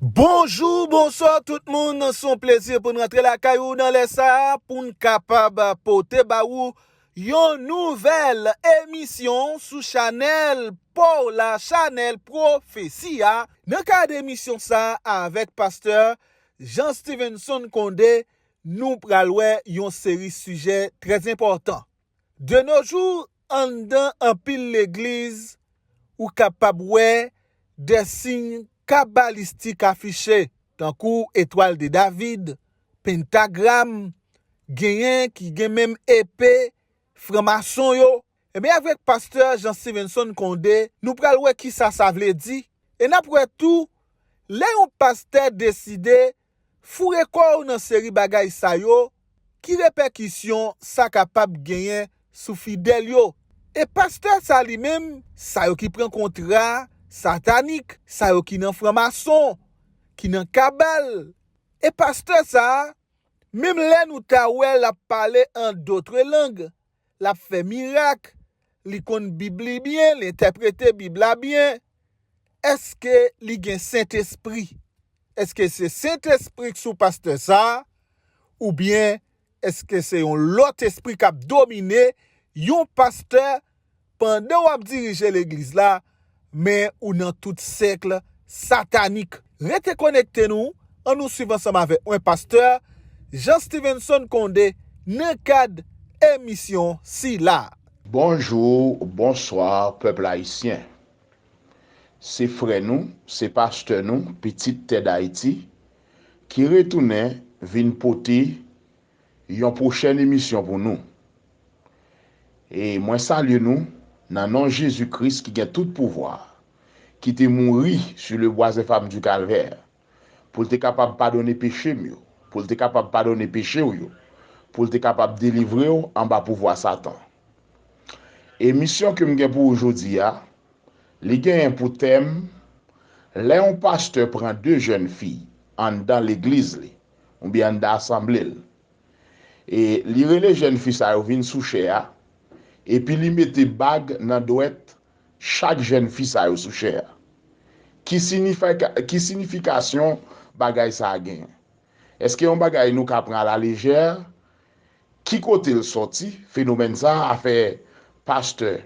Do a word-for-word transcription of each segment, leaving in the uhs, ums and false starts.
Bonjou, bonswa tout moun. Se yon plezi pou n rantre lakay ou nan lè sa a, pou n kapab pote ba ou yon nouvèl emisyon sou chanèl pa w la, chanèl Pwofesi a. Nan kad emisyon sa a, avèk pastè Jean Stevenson Condé, nou pral wè yon seri sijè trè enpòtan. De nos jours, anndan anpil legliz, ou kapab wè de siy kabalistik afiche, tankou etwal de David, pentagram, genyen ki gen menm epe franmason yo. Ebyen, avèk pastè Jean Stevenson Condé, nou pral wè kisa sa vle di. E n ap wè tou, lè yon pastè deside foure kò w nan seri bagay sa yo, ki repèkisyon sa kapab genyen sou fidèl yo? E pastè sa li menm, sa yo ki pran kontra satanik, sa yo ki nan franmason, ki nan kabal. E pastè sa a, menm lè nou ta wè l ap pale an dotre lang, l ap fè mirak, li konn Bib li byen, li entèprete Bib la byen, èske li gen Sentespri? Èske se Sentespri k sou pastè sa a? Oubyen èske se yon lòt espri k ap domine yon pastè pandan w ap dirije legliz la, men ou nan tout sèk satanik? Rete konekte nou, ann nou swiv ansanm avèk mwen, pastè Jean Stevenson Condé, nan kad emisyon sila. Bonjou, bonswa, pèp ayisyen. Se frè nou, se pastè nou, pitit tè Dayiti, ki retounen vin pote yon pwochèn emisyon pou nou. E mwen salye nou nan non Jezi Kris ki gen tout pouvwa, ki te mouri sur le bois infâme du Calvaire, pou l te kapab padone peche m yo, pou l te kapab padone peche w yo, pou l te kapab delivre w anba pouvwa Satan. Emisyon ke m gen pou ou jodi a, li genyen pou tèm, lè yon pastè pran de jèn fi anndan legliz li, oubyen anndan asanble l. E li rele jèn fi sa yo vin sou chè a, epi li mete bag nan dwèt chak jèn fi sa yo sou chè a. Ki, sinifika, ki sinifikasyon bagay sa a genyen? Èske yon bagay nou ka pran alalejè? Ki kote l sòti, fenomèn sa a, afè pastè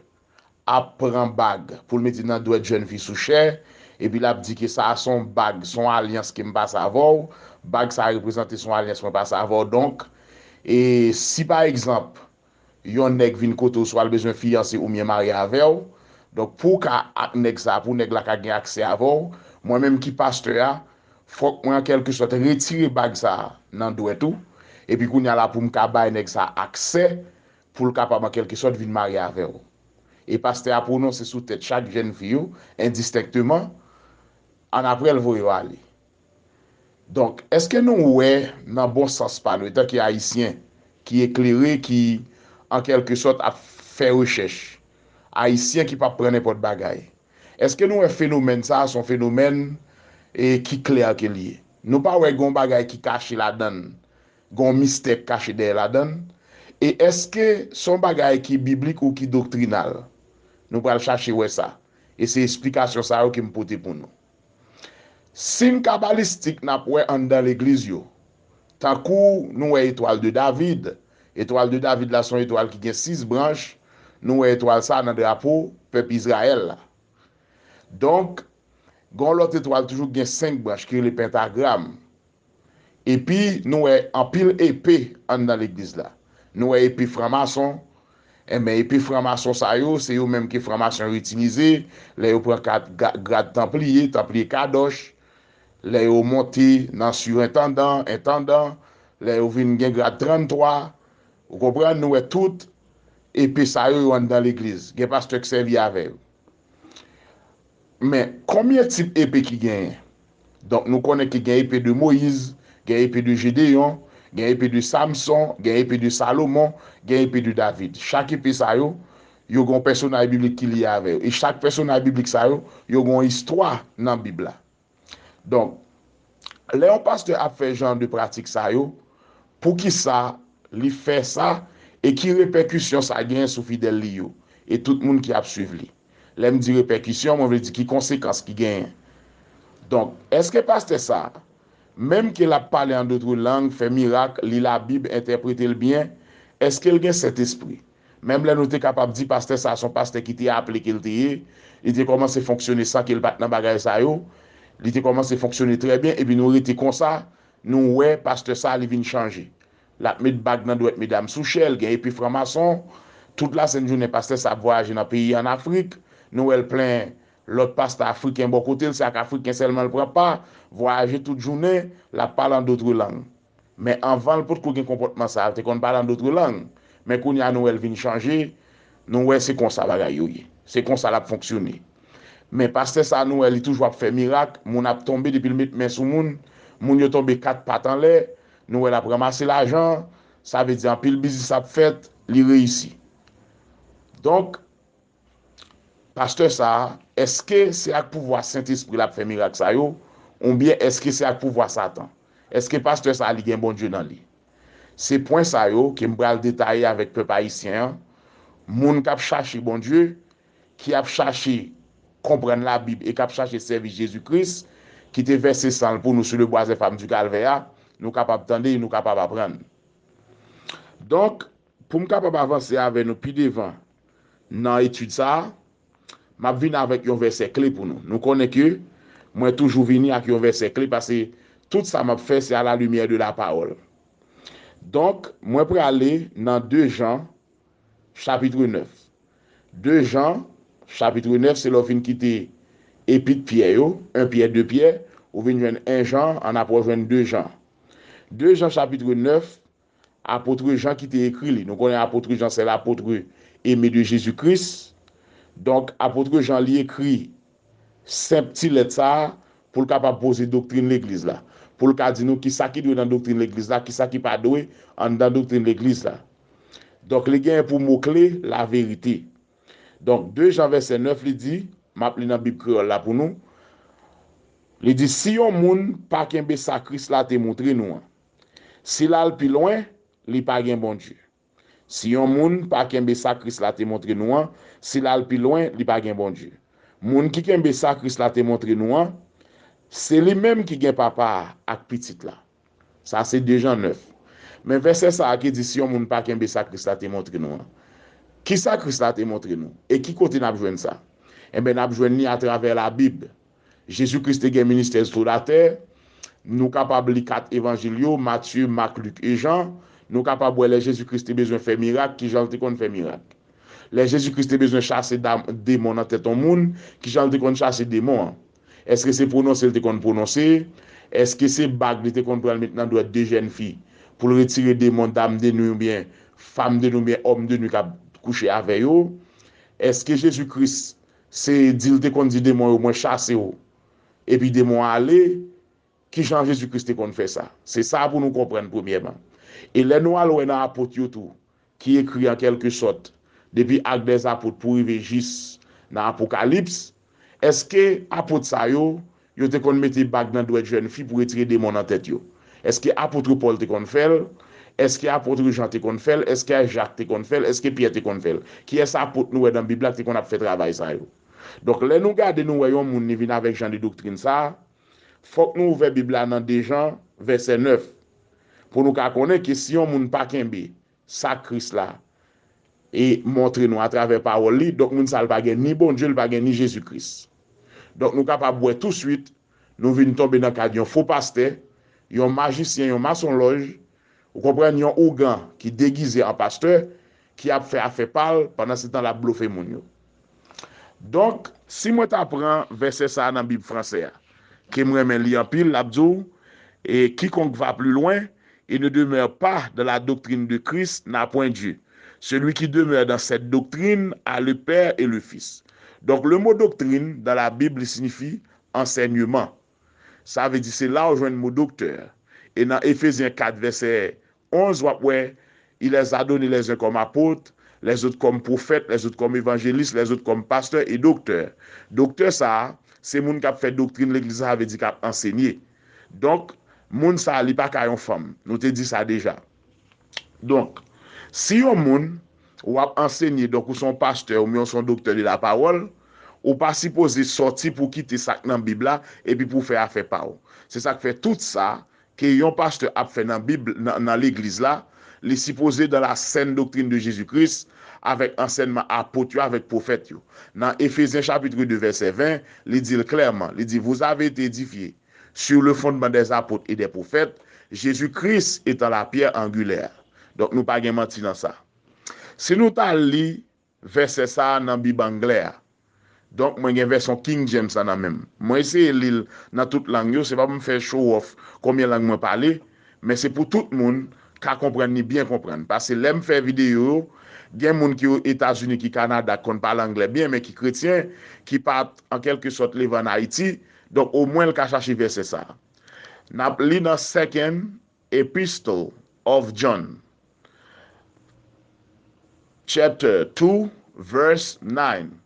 ap pran bag pou l mete nan dwèt jèn fi sou chè, epi l ap di ke sa a se yon bag, se yon alyans ke m pase avè w, bag sa a reprezante se yon alyans mwen pase avè w. Donk, e si pa egzanp, yon nèg vin kote w, swa l bezwen fiyanse oubyen marye avè w, donk pou w ka ak nèg sa a, pou nèg la ka gen aksè avè w, mwen menm ki pastè a, fòk mwen an kèlke sòt retire bag sa a nan dwèt ou, epi kounye a la pou m ka bay nèg sa a aksè pou l kapab an kèlke sòt vin marye avè w. E pastè a pwononse sou tèt chak jèn fi yo, endistenkteman, annapre l voye yo ale. Donk, èske nou wè nan bon sans pa nou, etanke Ayisyen ki eklere, ki an kèlke sòt ap fè rechèch, Ayisyen ki p ap pran nenpòt bagay, èske nou wè fenomèn sa a se yon fenomèn e ki klè ke l ye? Nou pa wè gen yon bagay ki kache ladan l, gen yon mistè k kache dèyè ladan l? E èske se yon bagay ki biblik ou ki doktrinal? Nou pral chache wè sa. E se esplikasyon sa yo ke m pote pou nou. Siy kabalistik n ap wè anndan legliz yo, tankou nou wè etwal de David. Etwal de David la se yon etwal ki gen sis branch. Nou wè etwal sa a nan drapo pèp Izrayèl la. Donk, gen yon lòt etwal toujou ki gen senk branch ki rele pentagram. Epi nou wè anpil epe anndan legliz la. Nou wè epe franmason. Enben, epe franmason sa yo, se yo menm ke franmason yo itilize lè yo pran kat, ga- grad tanpliye, tanpliye kadòch, lè yo monte nan sirentandan, entandan, lè yo vin gen grad tranntwa. Ou konprann? Nou wè tout epe sa yo, yo anndan legliz. Gen pastè k sèvi avè yo. Men, konbyen tip epe ki genyen? Donk, nou konnen ke gen epe de Moyiz, gen epe de Jedeyon, gen epe de Samson, gen epe de Salomon, gen epe de David. Chak epe sa yo, yo gen yon pèsonaj biblik ki lye avè yo. E chak pèsonaj biblik sa yo, yo gen yon istwa nan Bib la. Donk, lè yon pastè ap fè jan de pratik sa yo, poukisa li fè sa e ki repèkisyon sa genyen sou fidèl li yo e tout moun ki ap swiv li? Lè m di repèkisyon, mwen vle di ki konsekans ki genyen. Donk, èske pastè sa, menm ke l ap pale an dotre lang, fè mirak, li Labib, entèprete l byen, èske l gen Sentespri? Menm lè nou te kapab di pastè sa se yon pastè ki te aple ke l te ye, li te kòmanse fonksyone san ke l pa t nan bagay sa yo, li te kòmanse fonksyone trè byen, epi nou rete konsa, nou wè pastè sa li vin chanje. L ap met bag nan dwèt medam sou chè, l gen epi franmason. Tout lasent jounen, pastè sa ap vwayaje nan peyi ann Afrik. Nou wè l plen lòt pastè afriken bò kote l, se ak afriken sèlman l pran pa, vwayaje tout jounen, l ap pale an dotre lang. Men anvan l potko gen konpòtman sa a, l te konn pale an dotre lang. Men kounye a nou wè l vin chanje, nou wè se konsa bagay yo ye. Se konsa l ap fonksyone. Men pastè sa a nou wè li toujou ap fè mirak, moun ap tonbe depi l met men sou moun, moun yo tonbe kat pat anlè, nou wè l ap ranmase lajan, sa vle di anpil biznis ap fèt, li reyisi. Donk, pastè sa a, èske se ak pouvwa Sentespri l ap fè mirak sa yo, oubyen èske se ak pouvwa Satan? Èske pastè sa a li gen Bondye nan li? Se pwen sa yo ke m pral detaye avèk pèp ayisyen an, moun k ap chache Bondye, ki ap chache konprann Labib e k ap chache sèvi Jezi Kris, ki te vèse san l pou nou sou le bwazè fam di Kalvè a, nou kapab tande e nou kapab aprann. Donk, pou m kapab avanse avè nou pi devan nan etid sa a, m ap vin avèk yon vèsè kle pou nou. Nou konnen ke mwen toujou vini ak yon vèsè kle paske tout sa m ap fè se à la lumière de la parole. Donk, mwen prale nan de Jan, chapit nèf. De Jan, chapit nèf, se lè w fin kite epit Pyè yo, en Pyè, de Pyè, ou vin jwenn en Jan, annapre w jwenn de Jan. De Jan, chapit nèf, apot Jan ki te ekri li. Nou konnen apot Jan, se l'apôtre aimé de Jésus-Christ. Donk, apot Jan, li ekri senp ti lèt sa a pou l kapab poze doktrin legliz la. Pou l ka di nou kisa ki dwe nan doktrin legliz la, kisa ki pa dwe anndan doktrin legliz la. Donk, li genyen pou mo kle laverite. Donk, de Jan vèsè nèf, li di, m ap li nan Bib kreyòl la pou nou. Li di, si yon moun pa kenbe sa Kris la te montre nou an, si l al pi lwen, li pa gen Bondye. Si yon moun pa kenbe sa Kris la te montre nou an, si l al pi lwen, li pa gen Bondye. Moun ki kenbe sa Kris la te montre nou an, se li menm ki gen Papa a ak Pitit la. Sa se de Jan nèf. Men vèsè sa a ki di si yon moun pa kenbe sa Kris la te montre nou an. Kisa Kris la te montre nou? E ki kote n ap jwenn sa? Enben, n ap jwenn li atravè Labib. Jezi Kris te gen ministè sou latè. Nou kapab li kat evanjil yo, Matye, Mak, Lik e Jan. Nou kapab wè lè Jezi Kris te bezwen fè mirak, kijan l te konn fè mirak. Lè Jezi Kris te bezwen chase dam- demon nan tèt yon moun, kijan l te konn chase demon an. Èske se pwononse l te konn pwononse? Èske se bag li te konn pran l met nan dwèt de jèn fi pou l retire demon dam de nwi oubyen fanm de nwi oubyen òm de nwi k ap kouche avè yo? Èske Jezi Kris se di l te konn di demon yo, mwen chase w, epi demon an ale? Kijan Jezi Kris te konn fè sa? Se sa pou nou konprann premyèman. E lè nou al wè nan apot yo tou, ki ekri an kèlke sòt, depi Ak dèzapot pou rive jis nan Apokalips, èske apot sa yo, yo te konn mete bag nan dwèt jèn fi pou retire demon nan tèt yo? Èske apot Pòl te konn fè l? Èske apot Jan te konn fè l? Èske Jak te konn fè l? Èske Pyè te konn fè l? Kiyès apot nou wè nan Bib la ki te konn ap fè travay sa yo? Donk, lè nou gade, nou wè yon moun li vin avèk jan de doktrin sa a, fòk nou ouvè Bib la nan de Jan, vèsè nèf, pou nou ka konnen ke si yon moun pa kenbe sa Kris la e montre nou atravè pawòl li, donk moun sa a l pa gen ni Bondye, l pa gen ni Jezi Kris. Donk nou kapab wè touswit, nou vin tonbe nan kad yon fo pastè, yon majisyen, yon masonlòj, ou konprann, yon ougan ki degize an pastè, ki ap fè afè pa l, pandan se tan l ap blofe moun yo. Donk, si mwen ta pran vèsè sa a nan Bib fransè a, ke m renmen li anpil, l ap di w, et quiconque va plus loin et ne demeure pas dans la doctrine de Christ n'a point Dieu. Celui qui demeure dans cette doctrine a le Père et le Fils. Donk, le mo doktrin dans la Bible signifie enseignement. Sa vle di se la w jwenn mo doktè. E nan Efezyen kat vèsè onz, w ap wè, il les a donnés les uns comme apôtres, les autres comme prophètes, les autres comme évangélistes, les autres comme pasteurs et docteurs. Doktè sa a, se moun k ap fè doktrin legliz la, sa vle di k ap ansenye. Donk, moun sa a, li pa ka yon fanm. Nou te di sa deja. Donk, si yon moun, w ap ansenye, donk ou se yon pastè oubyen ou se yon doktè de la pawòl, Ou pa sipoze sòti pou kite sa k nan Bib la epi pou fè afè pa w. Se sa k fè tout sa ke yon pastè ap fè nan Bib, nan, nan legliz la, li sipoze dans la saine doctrine de Jésus-Christ, avèk ansèyman apot yo, avèk pwofèt yo. Nan Efezyen chapit de vèsè ven, li di l klèman, li di, vous avez été édifiés sur le fondement des apôtres et des prophètes, Jésus-Christ étant la pierre angulaire. Donk nou pa gen manti nan sa. Si nou ta li vèsè sa a nan Bib anglè a. Donk, mwen gen vèsyon King James la nan men m. Mwen eseye li l nan tout lang yo, se pa pou m fè show off konbyen lang mwen pale, men se pou tout moun ka konprann li byen konprann. Paske lè m fè videyo yo, gen moun ki Etazini, ki Kanada, ki konn pale anglè byen, men ki kretyen, ki pa t, an kèlke sòt, leve ann Ayiti. Donk, omwen l ka chache vèsè sa a. N ap li nan Second Epistle of John, chapter two, verse nine.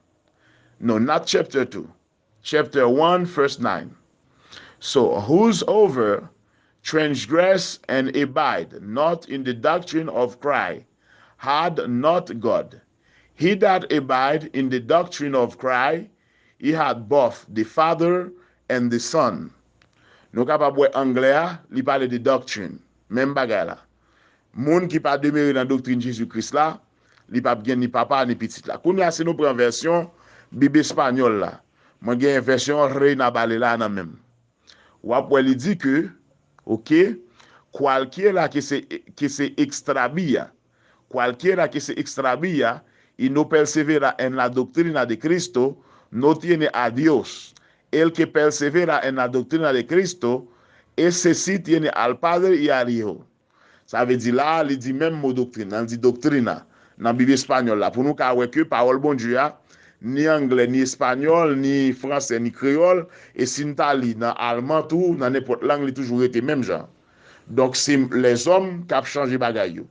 No, not chapter two. Chapter one, verse nine. So, whosoever transgress and abide not in the doctrine of Christ had not God. He that abide in the doctrine of Christ, he had both the Father and the Son. Nou kapab wè anglè a, li pale de doctrine. Menm bagay la. Moun ki pa demere nan doktrin Jezi Kris la, li p ap gen ni Papa ni Pitit la. Kounye a, si nou pran vèsyon Bib espanyòl la, mwen gen vèsyon Reina Valera nan men m. W ap wè li di ke, oke, cualquiera que se, que se extravía, cualquiera que se extravía y no persevera en la doctrina de Cristo, no tiene a Dios. El que persevera en la doctrina de Cristo, ese sí tiene al Padre y al Hijo. Sa vle di la a, li di menm mo doktrin nan, li di doctrina nan Bib espanyòl la. Pou nou ka wè ke pawòl Bondye a, ni anglè, ni espanyòl, ni fransè, ni kreyòl, e si n ta li nan alman tou, nan nenpòt lang, li toujou rete menm jan. Donk, se lèzòm k ap chanje bagay yo.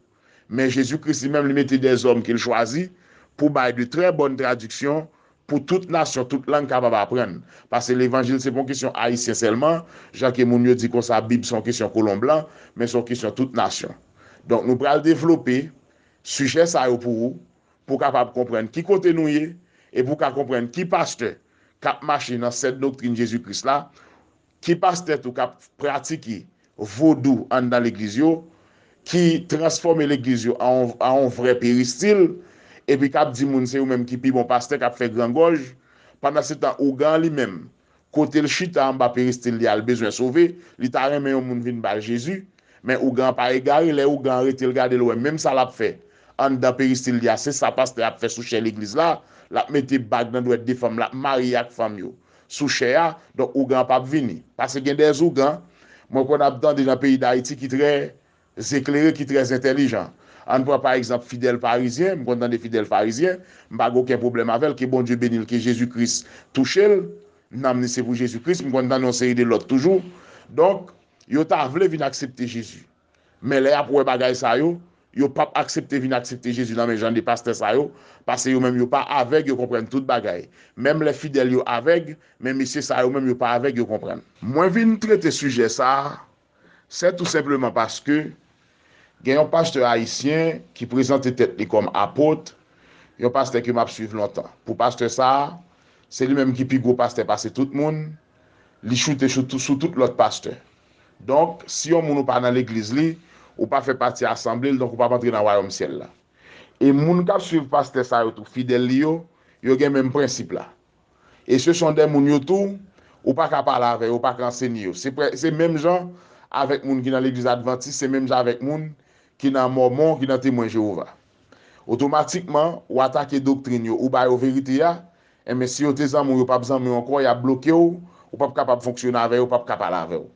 Men Jezi Kris li menm, li mete dèzòm ke l chwazi pou bay de trè bòn tradiksyon pou tout nasyon, tout lang kapab aprann. Paske levanjil se pa yon kesyon ayisyen sèlman, jan ke moun yo di konsa Bib se yon kesyon kolon blan, men se yon kesyon tout nasyon. Donk, nou pral devlope sijè sa yo pou ou, pou w kapab konprann ki kote nou ye, e pou w ka konprann ki pastè k ap mache nan sèt doktrin Jezi Kris la, ki pastè tou k ap pratike vodou anndan legliz yo, ki transfòme legliz yo an, an yon vrè peristil, epi k ap di moun se yo menm ki pi bon pastè k ap fè grangòj. Pandansetan, ougan an li menm, kote l chita anba peristil li a, l bezwen sove, li ta renmen yon moun vin ba l Jezi, men ougan an pa egare, lè ougan an rete l gade l wè menm sa l ap fè anndan peristil li a, se sa pastè a ap fè sou chè legliz la, l ap mete bag nan dwèt de fanm, l ap marye ak fanm yo sou chè a, donk ougan an p ap vini. Paske gen dè ougan, mwen konn ap tande nan peyi Dayiti ki trè eklere, ki trè entèlijan. Ann pran pa egzanp Fidèl Farizyen, m konn tande Fidèl Farizyen, m pa gen okenn pwoblèm avè l, ke Bondye beni l, ke Jezi Kris touche l, nanm li se pou Jezi Kris, m konn tande yon seri de lòt toujou. Donk, yo ta vle vin aksepte Jezi. Men lè y ap wè bagay sa yo, yo p ap aksepte vin aksepte Jezi nan men jan de pastè sa yo, paske yo menm yo pa avèg, yo konprann tout bagay. Menm lè fidèl yo avèg, men mesye sa yo menm yo pa avèg, yo konprann. Mwen vin trete sijè sa a, se tou senpleman paske gen yon pastè ayisyen ki prezante tèt li kòm apot, yon pastè ke m ap swiv lontan. Pou pastè sa a, se li menm ki pi gwo pastè pase tout moun, li choute sou tout, sou tout lòt pastè. Donk, si yon moun ou pa nan legliz li, ou pa fè pati asanble l, donk ou p ap antre nan wayòm syèl la. E moun k ap swiv pastè sa yo tou, fidèl li yo, yo gen menm prensip la. E se son dè moun yo tou, ou pa ka pale avè yo, ou pa ka ansenye yo. Se prè-, se menm jan avèk moun ki nan legliz advantis, se menm jan avèk moun ki nan mòmon, ki nan temwen Jewova. Otomatikman, ou atake doktrin yo, ou ba yo verite a, enben si yo te zanmi w, yo p ap zanmi w ankò, y ap bloke w, ou p ap kapab fonksyone avè yo, ou p ap ka pale avè w.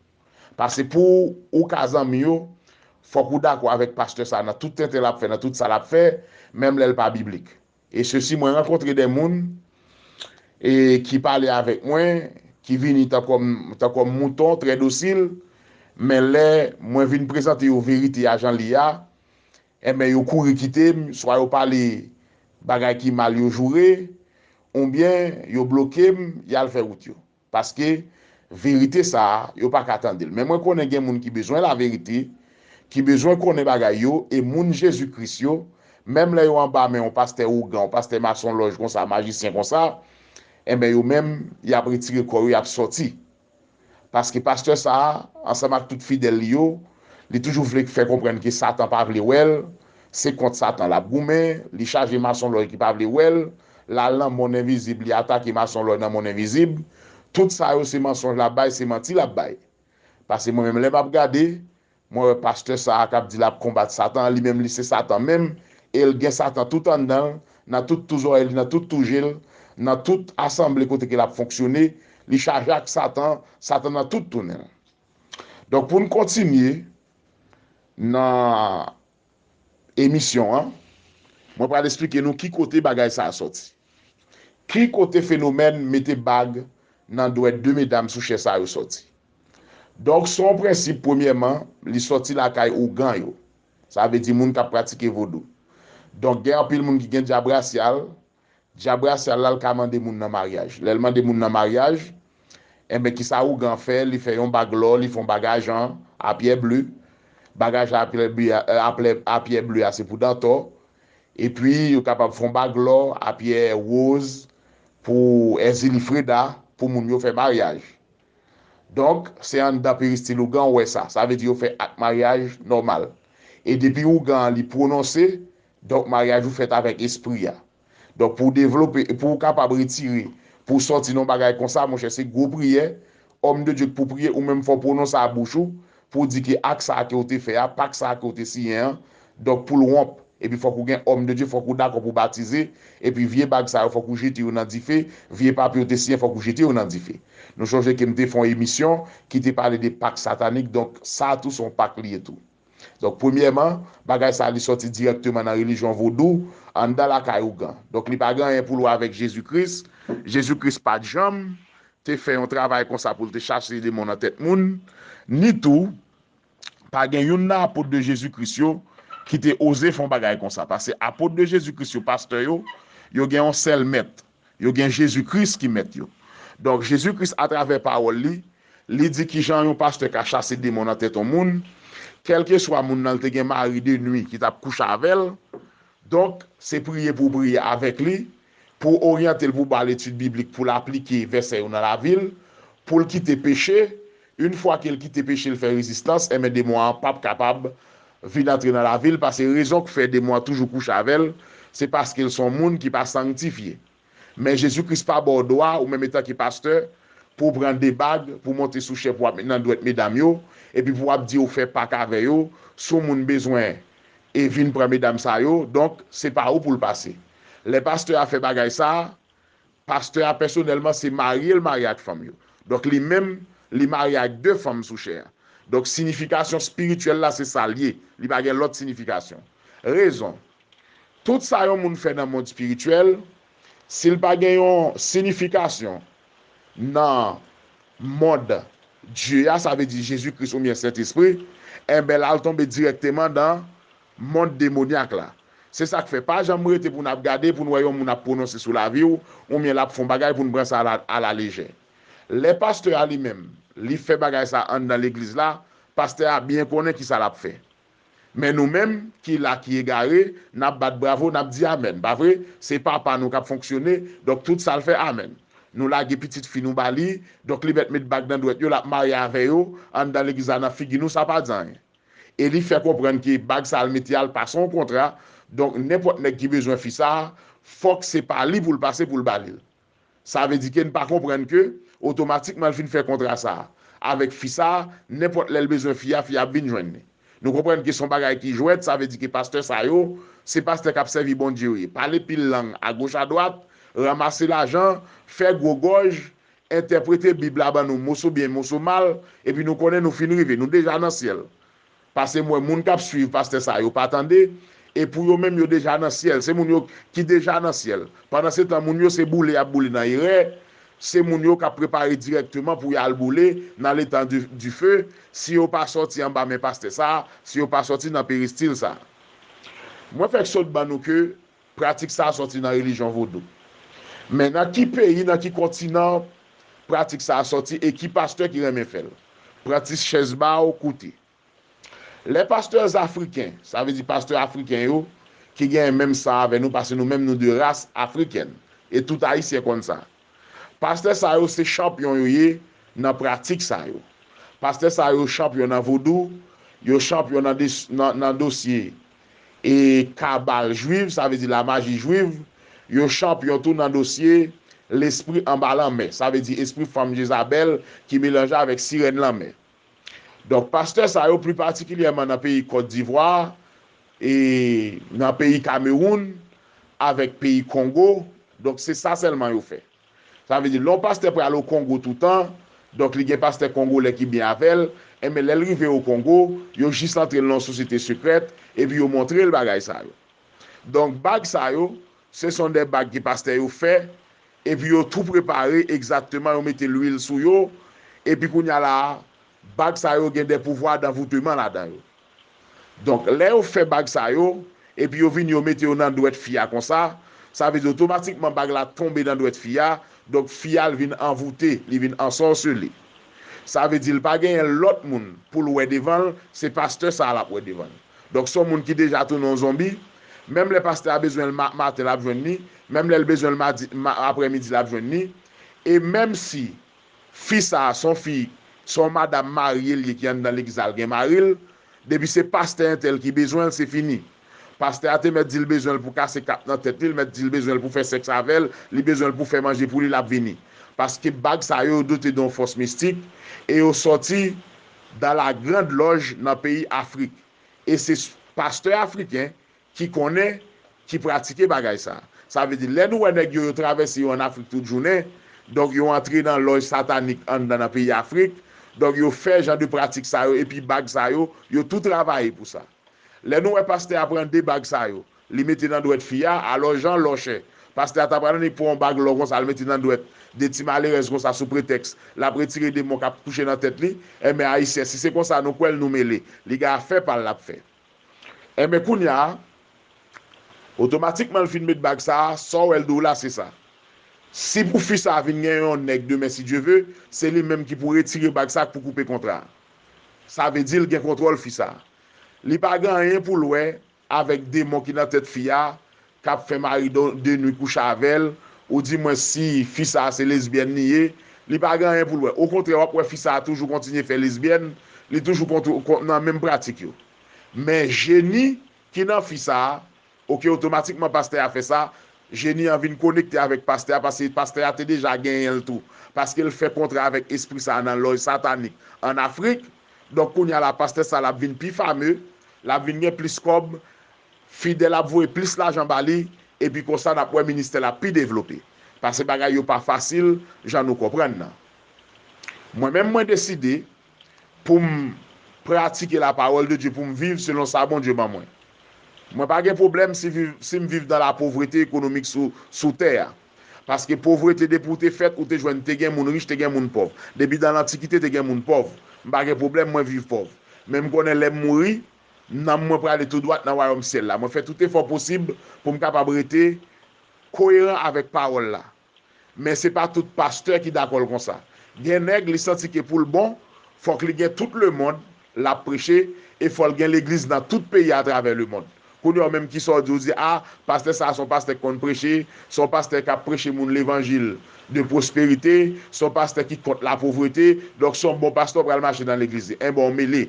Paske pou ou ka zanmi yo, fòk ou dakò avèk pastè sa nan tout tenten l ap fè, nan tout sa l ap fè, menm lè l pa biblik. E sesi, mwen rankontre dè moun, e ki pale avèk mwen, ki vini tankou, tankou mouton, trè dosil, men lè mwen vin prezante yo verite a jan li a, enben, yo kouri kite m, swa yo pale bagay ki mal, yo joure, oubyen yo bloke m, y al fè wout yo. Paske verite sa a, yo pa ka tande l. Men mwen konnen gen moun ki bezwen laverite, ki bezwen konnen bagay yo, e moun Jezi Kris yo, menm lè yo anba men yon pastè ougan, yon pastè masonlòj konsa, majisyen konsa, enben yo menm, y ap retire kò yo, y ap sòti. Paske pastè sa a, ansanm ak tout fidèl li yo, li toujou vle fè konprann ke Satan pa vle wè l, se kont Satan l ap goumen, li chaje masonlòy ki pa vle wè l, l al nan monn envizib, li atake masonlòy nan monn envizib. Tout sa yo se mansonj l ap bay, se manti l ap bay. Paske mwen menm lè m ap gade, mwen wè pastè sa a k ap di l ap konbat Satan an, li menm li se Satan menm, e l gen Satan tout anndan l, nan tout twou zòrèy li, nan tout twou je l, nan tout asanble kote ke l ap fonksyone, li chaje ak Satan, Satan nan tout twou nen l. Donk pou n kontinye nan emisyon an, mwen pral esplike nou ki kote bagay sa a sòti. Ki kote fenomèn mete bag nan dwèt de medam sou chè sa yo sòti? Donk, se yon prensip, premyèman, li sòti lakay ougan yo. Sa vle di moun k ap pratike vodou. Donk, gen anpil moun ki gen dyab rasyal. Dyab rasyal la, l ka mande moun nan maryaj. Lè l mande moun nan maryaj, enben, kisa ougan fè? Li fè yon bag lò, li fè yon bag ajan a pyè ble. Bag ajan a pyè ble a, a pyè ble a, se pou dantò. Epi, yo kapab fè yon bag lò a pyè woz pou Èzili Freda, pou moun yo fè maryaj. Donk, se anndan peristil ougan ou wè sa. Sa vle di yo fè ak maryaj nòmal. E depi ougan an li pwononse, donk maryaj ou fèt avèk espri a. Donk, pou w devlope, pou w kapab retire, pou w sòti nan yon bagay konsa, monchè, se gwo priyè. Òm de Dye k pou priye, ou menm fò w pwononse a bouch ou, pou w di ke ak sa a ke w te fè a, pak sa a ke w te siyen an, donk pou l wonp. Epi fòk ou gen òm de Dye, fòk ou dakò pou w batize, epi vye bag sa yo fòk ou jete yo nan dife, vye papye w te siyen fòk ou jete yo nan dife. Nou chonje ke m te fè yon emisyon ki te pale de pak satanik, donk sa tou se yon pak li ye tou. Donk premyèman, bagay sa li sòti dirèkteman nan relijyon vodou, anndan lakay ougan. Donk li pa gen anyen pou l wè avèk Jezi Kris. Jezi Kris pa t janm te fè yon travay konsa pou l te chache demon nan tèt moun, ni tou pa gen youn nan apot de Jezi Kris yo ki te oze fè yon bagay konsa. Paske apot de Jezi Kris yo, pastè yo, yo gen yon sèl mèt. Yo gen Jezi Kris ki mèt yo. Donk, Jezi Kris, atravè pawòl li, li di kijan yon pastè ka chase demon nan tèt yon moun, kèlkeswa moun nan l te gen mari de nwi ki t ap kouche avè l. Donk, se priye pou w priye avèk li, pou w oryante l pou w ba l etid biblik, pou l aplike vèsè yo nan lavi l, pou l kite peche. Yon fwa ke l kite peche, l fè rezistans, enben demon an p ap kapab vin antre nan lavi l, paske rezon k fè demon an toujou kouche avè l, se paske l se yon moun ki pa sanktifye. Men Jezi Kris pa ba w dwa, ou menm etanke pastè, pou w pran de bag, pou w monte sou chè, pou w ap met nan dwèt medam yo, epi pou w ap di yo fè pak avè yo, si yon moun bezwen e vin pran medam sa yo, donk, se pa ou pou l pase. Lè pastè a fè bagay sa a, pastè a pèsonèlman se marye l marye ak fanm yo. Donk, li menm, li marye ak de fanm sou chè a. Donk, siyifikasyon espirityèl la, se sa l ye. Li pa gen lòt siyifikasyon. Rezon. Tout sa yon moun fè nan mond espirityèl, si l pa gen yon siyifikasyon nan mond Dye a, sa vle di Jezi Kris oubyen Sentespri, enben l al tonbe dirèkteman nan mond demonyak la. Se sa k fè, pa janm rete pou n ap gade, pou n wè yon moun ap pwononse sou lavi w, oubyen l ap fè yon bagay pou n pran sa a la, a la lejè. Lè pastè a li menm, li fè bagay sa anndan legliz la, pastè a byen konnen kisa l ap fè. Men nou menm ki la, ki egare, n ap bat bravo, n ap di amèn, pa vre? Se papa nou k ap fonksyone, donk tout sa l fè, amèn. Nou lage pitit fi nou ba li, donk li mèt met bag nan dwèt yo, l ap marye avè yo, anndan legliz la, nan figi nou, sa pa di anyen. E li fè konprann ke bag sa a l mete a, l pase yon kontra, donk nenpòt nèg ki bezwen fi sa a, fòk se pa li pou l pase pou l ba li l. Sa vle di ke n pa konprann ke, otomatikman l fin fè kontra sa a avèk fi sa a, nenpòt lè l bezwen fi a, fi a ap vin jwenn li. Nou konprann ke se yon bagay ki jwèt, sa vle di ke pastè sa yo, se pastè k ap sèvi Bondye yo ye. Pale pil lang agoch adwat, ranmase lajan, fè gwo gòj, entèprete Bib la ban nou moso byen, moso mal, epi nou konnen nou fin rive, nou deja nan syèl. Paske m wè moun k ap swiv pastè sa yo pa tande, e pou yo menm yo deja nan syèl, se moun yo ki deja nan syèl. Pandansetan, moun yo se boule y ap boule nan erè, se moun yo k ap prepare dirèkteman pou y al boule nan letan di, di fe, si yo pa sòti anba men pastè sa, si yo pa sòti nan peristil sa. Mwen fèk sot ban nou ke pratik sa a sòti nan relijyon vodou. Men nan ki peyi, nan ki kontinan pratik sa a sòti e ki pastè ki renmen fè l? Pran ti chèz ba w, koute. Lè pastè afriken, sa vle di pastè afriken yo, ki gen menm san avè nou, paske nou menm nou de ras afrikèn, e tout ayisyen konn sa. Pastè sa yo se chanpyon yo ye nan pratik sa yo. Pastè sa yo chanpyon nan vodou, yo chanpyon nan, nan dosye e kabal jwiv, sa vle di lamaji jwiv, yo chanpyon tou nan dosye lespri anba lanmè, sa vle di espri fanm Jezabèl ki melanje avèk sirèn lanmè. Donk, pastè sa yo, pli patikilyèman nan peyi Kòt Divwa, e nan peyi Kamewoun, avèk peyi Kongo, donk se sa sèlman yo fè. Sa vle di, lè yon pastè pral o Kongo toutan, donk li gen pastè kongolè ki byen avè l, enben lè l rive o Kongo, yo jis antre l nan yon sosyete sekrèt, epi yo montre l bagay sa yo. Donk, bag sa yo, se son de bag ke pastè yo fè, epi yo tou prepare egzakteman, yo mete lwil sou yo, epi kounye a la a, bag sa yo gen de pouvwa danvouteman ladan yo. Donk, lè yo fè bag sa yo, epi yo vini yo mete yo nan dwèt fi a konsa, sa vle di otomatikman bag la tonbe nan dwèt fi a, donk fi a l vin anvoute, li vin ansòsele. Sa vle di l pa genyen lòt moun pou l wè devan l, se pastè sa a l ap wè devan l. Donk, se yon moun ki deja tounen yon zonbi. Menm lè pastè a bezwen l ma- maten, l ap jwenn li. Menm lè l bezwen l madi, ma- aprèmidi, l ap jwenn li. E menm si fi sa a, se yon fi, se yon madanm marye l ye ki anndan legliz la, l gen mari l, depi se pastè entèl ki bezwen l, se fini. Pastè a te mèt di l bezwen l pou kase kat nan tèt li, l mèt di l bezwen l pou fè sèks avè l, li bezwen l pou fè manje pou li, l ap vini. Paske bag sa yo, yo dote de yon fòs mistik e yo sòti dans la grande loge nan peyi Afrik. E se pastè afriken ki konnen, ki pratike bagay sa. Sa vle di, lè nou wè nèg yo, yo travèse yo ann Afrik tout jounen, donk yo antre nan lòj satanik anndan nan peyi Afrik, donk yo fè jan de pratik sa yo, epi bag sa yo, yo tou travaye pou sa. Lè nou wè pastè a pran de bag sa yo, li mete nan dwèt fi a, alò jan lò chè. Pastè a ta pral annik pran yon bag lò konsa, l mete nan dwèt de ti malerèz konsa sou pretèks l ap retire demon k ap kouche nan tèt li, enben ayisyen, si se konsa nou kwè l, nou mele. Li gen afè pa l l ap fè. Enben kounye a, otomatikman l fin met bag sa a, sa w wè l di w la, se sa. Si pou fi sa a vin gen yon nèg demen, si Dye ve, se li menm ki pou retire bag sa a, k pou koupe kontra a. Sa vle di l gen kontwòl fi sa a. Li pa gen anyen pou l wè avèk demon ki nan tèt fi a, k ap fè mari de, de nwi kouche avè l, oudimwen si fi sa a se lesbyèn li ye, li pa gen anyen pou l wè. Okontrè, w ap wè fi sa a toujou kontinye fè lesbyèn, li toujou kontw- kon- nan menm pratik yo. Men jeni ki nan fi sa a, oke, otomatikman pastè a fè sa, jeni an vin konekte avèk pastè a, paske pastè a te deja genyen l tou. Paske l fè kontra avèk espri sa a nan lòj satanik ann Afrik. Donk, kounye a la, pastè sa a, l ap vin pi fame, l ap vin gen plis kòb, fidèl ap voye plis lajan ba li, epi konsa n ap wè ministè l ap pi devlope. Paske bagay yo pa fasil, jan nou konprann nan. Mwen menm, mwen deside pou m pratike la parole de Dieu, pou m viv selon sa Bondye ban mwen. Mwen pa gen pwoblèm si, viv, si m viv dan la pauvreté économique sou, sou tè a. Paske povrete, depi w te fèt, ou te jwenn, te gen moun rich, te gen moun pòv. Depi dan lantikite, te gen moun pòv. M pa gen pwoblèm, mwen viv pòv. Men m konnen lè m mouri, nanm mwen prale tou dwat nan wayòm syèl la. Mwen fè tout efò posib pou m kapab rete koyeran avèk pawòl la. Men se pa tout pastè ki dakò l konsa. Gen nèg, li santi ke pou l bon, fòk li gen tout lemonn l ap preche, e fò l gen legliz nan tout peyi atravè lemonn. Kounye a, w menm, kisa w di? W di, a, pastè sa a se yon pastè k konn preche, se yon pastè k ap preche moun levanjil de pwosperite, se yon pastè ki kont lapovrete, donk se yon bon pastè, w pral mache nan legliz li. Enben, w mele.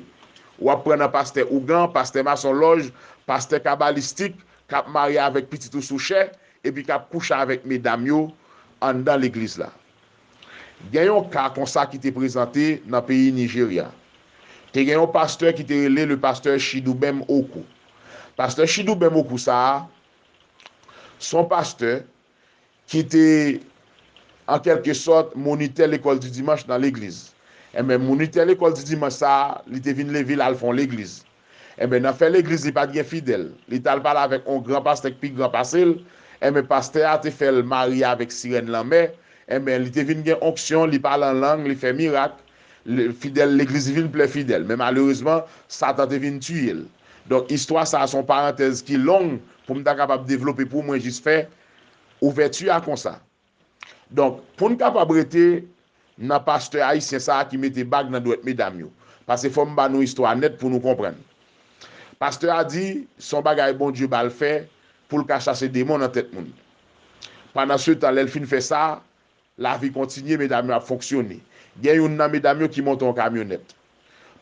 W ap pran nan pastè ougan, pastè masonlòj, pastè kabalistik, k ap marye avèk pitit ou sou chè, epi k ap kouche avèk medam yo anndan legliz la. Gen yon ka konsa ki te prezante nan peyi Nijerya. Te gen yon pastè ki te rele le pastè Chidubem Oku. Pastè Chidubem Oku sa a, se yon pastè ki te, an kèlke sòt, monitè lekòl di dimanch nan legliz. Enben, monitè lekòl di dimanch sa a, li te vin leve l al fè yon legliz. Enben, nan fè legliz, li pa t gen fidèl. Li t al pale avèk yon gran pastè k pi gran pase l. Enben, pastè a te fè l marye avèk sirèn lanmè. Enben, li te vin gen onksyon, li pale an lang, li fè mirak. Fidèl, legliz li vin plen fidèl. Men malerezman, Satan te vin tiye l. Donk, istwa sa a se yon parantèz ki long pou m ta kapab devlope pou mwen jis fè ouvèti a konsa. Donk, pou n kapab rete nan pastè ayisyen sa a ki mete bag nan dwèt medam yo, paske fò m ba nou istwa nèt pou nou konprann. Pastè a di, se yon bagay Bondye ba l fè pou l ka chache demon nan tèt moun. Pandansetan, lè l fin fè sa, Lavi kontinye, medam yo ap fonksyone. Gen youn nan medam yo ki monte yon kamyonèt.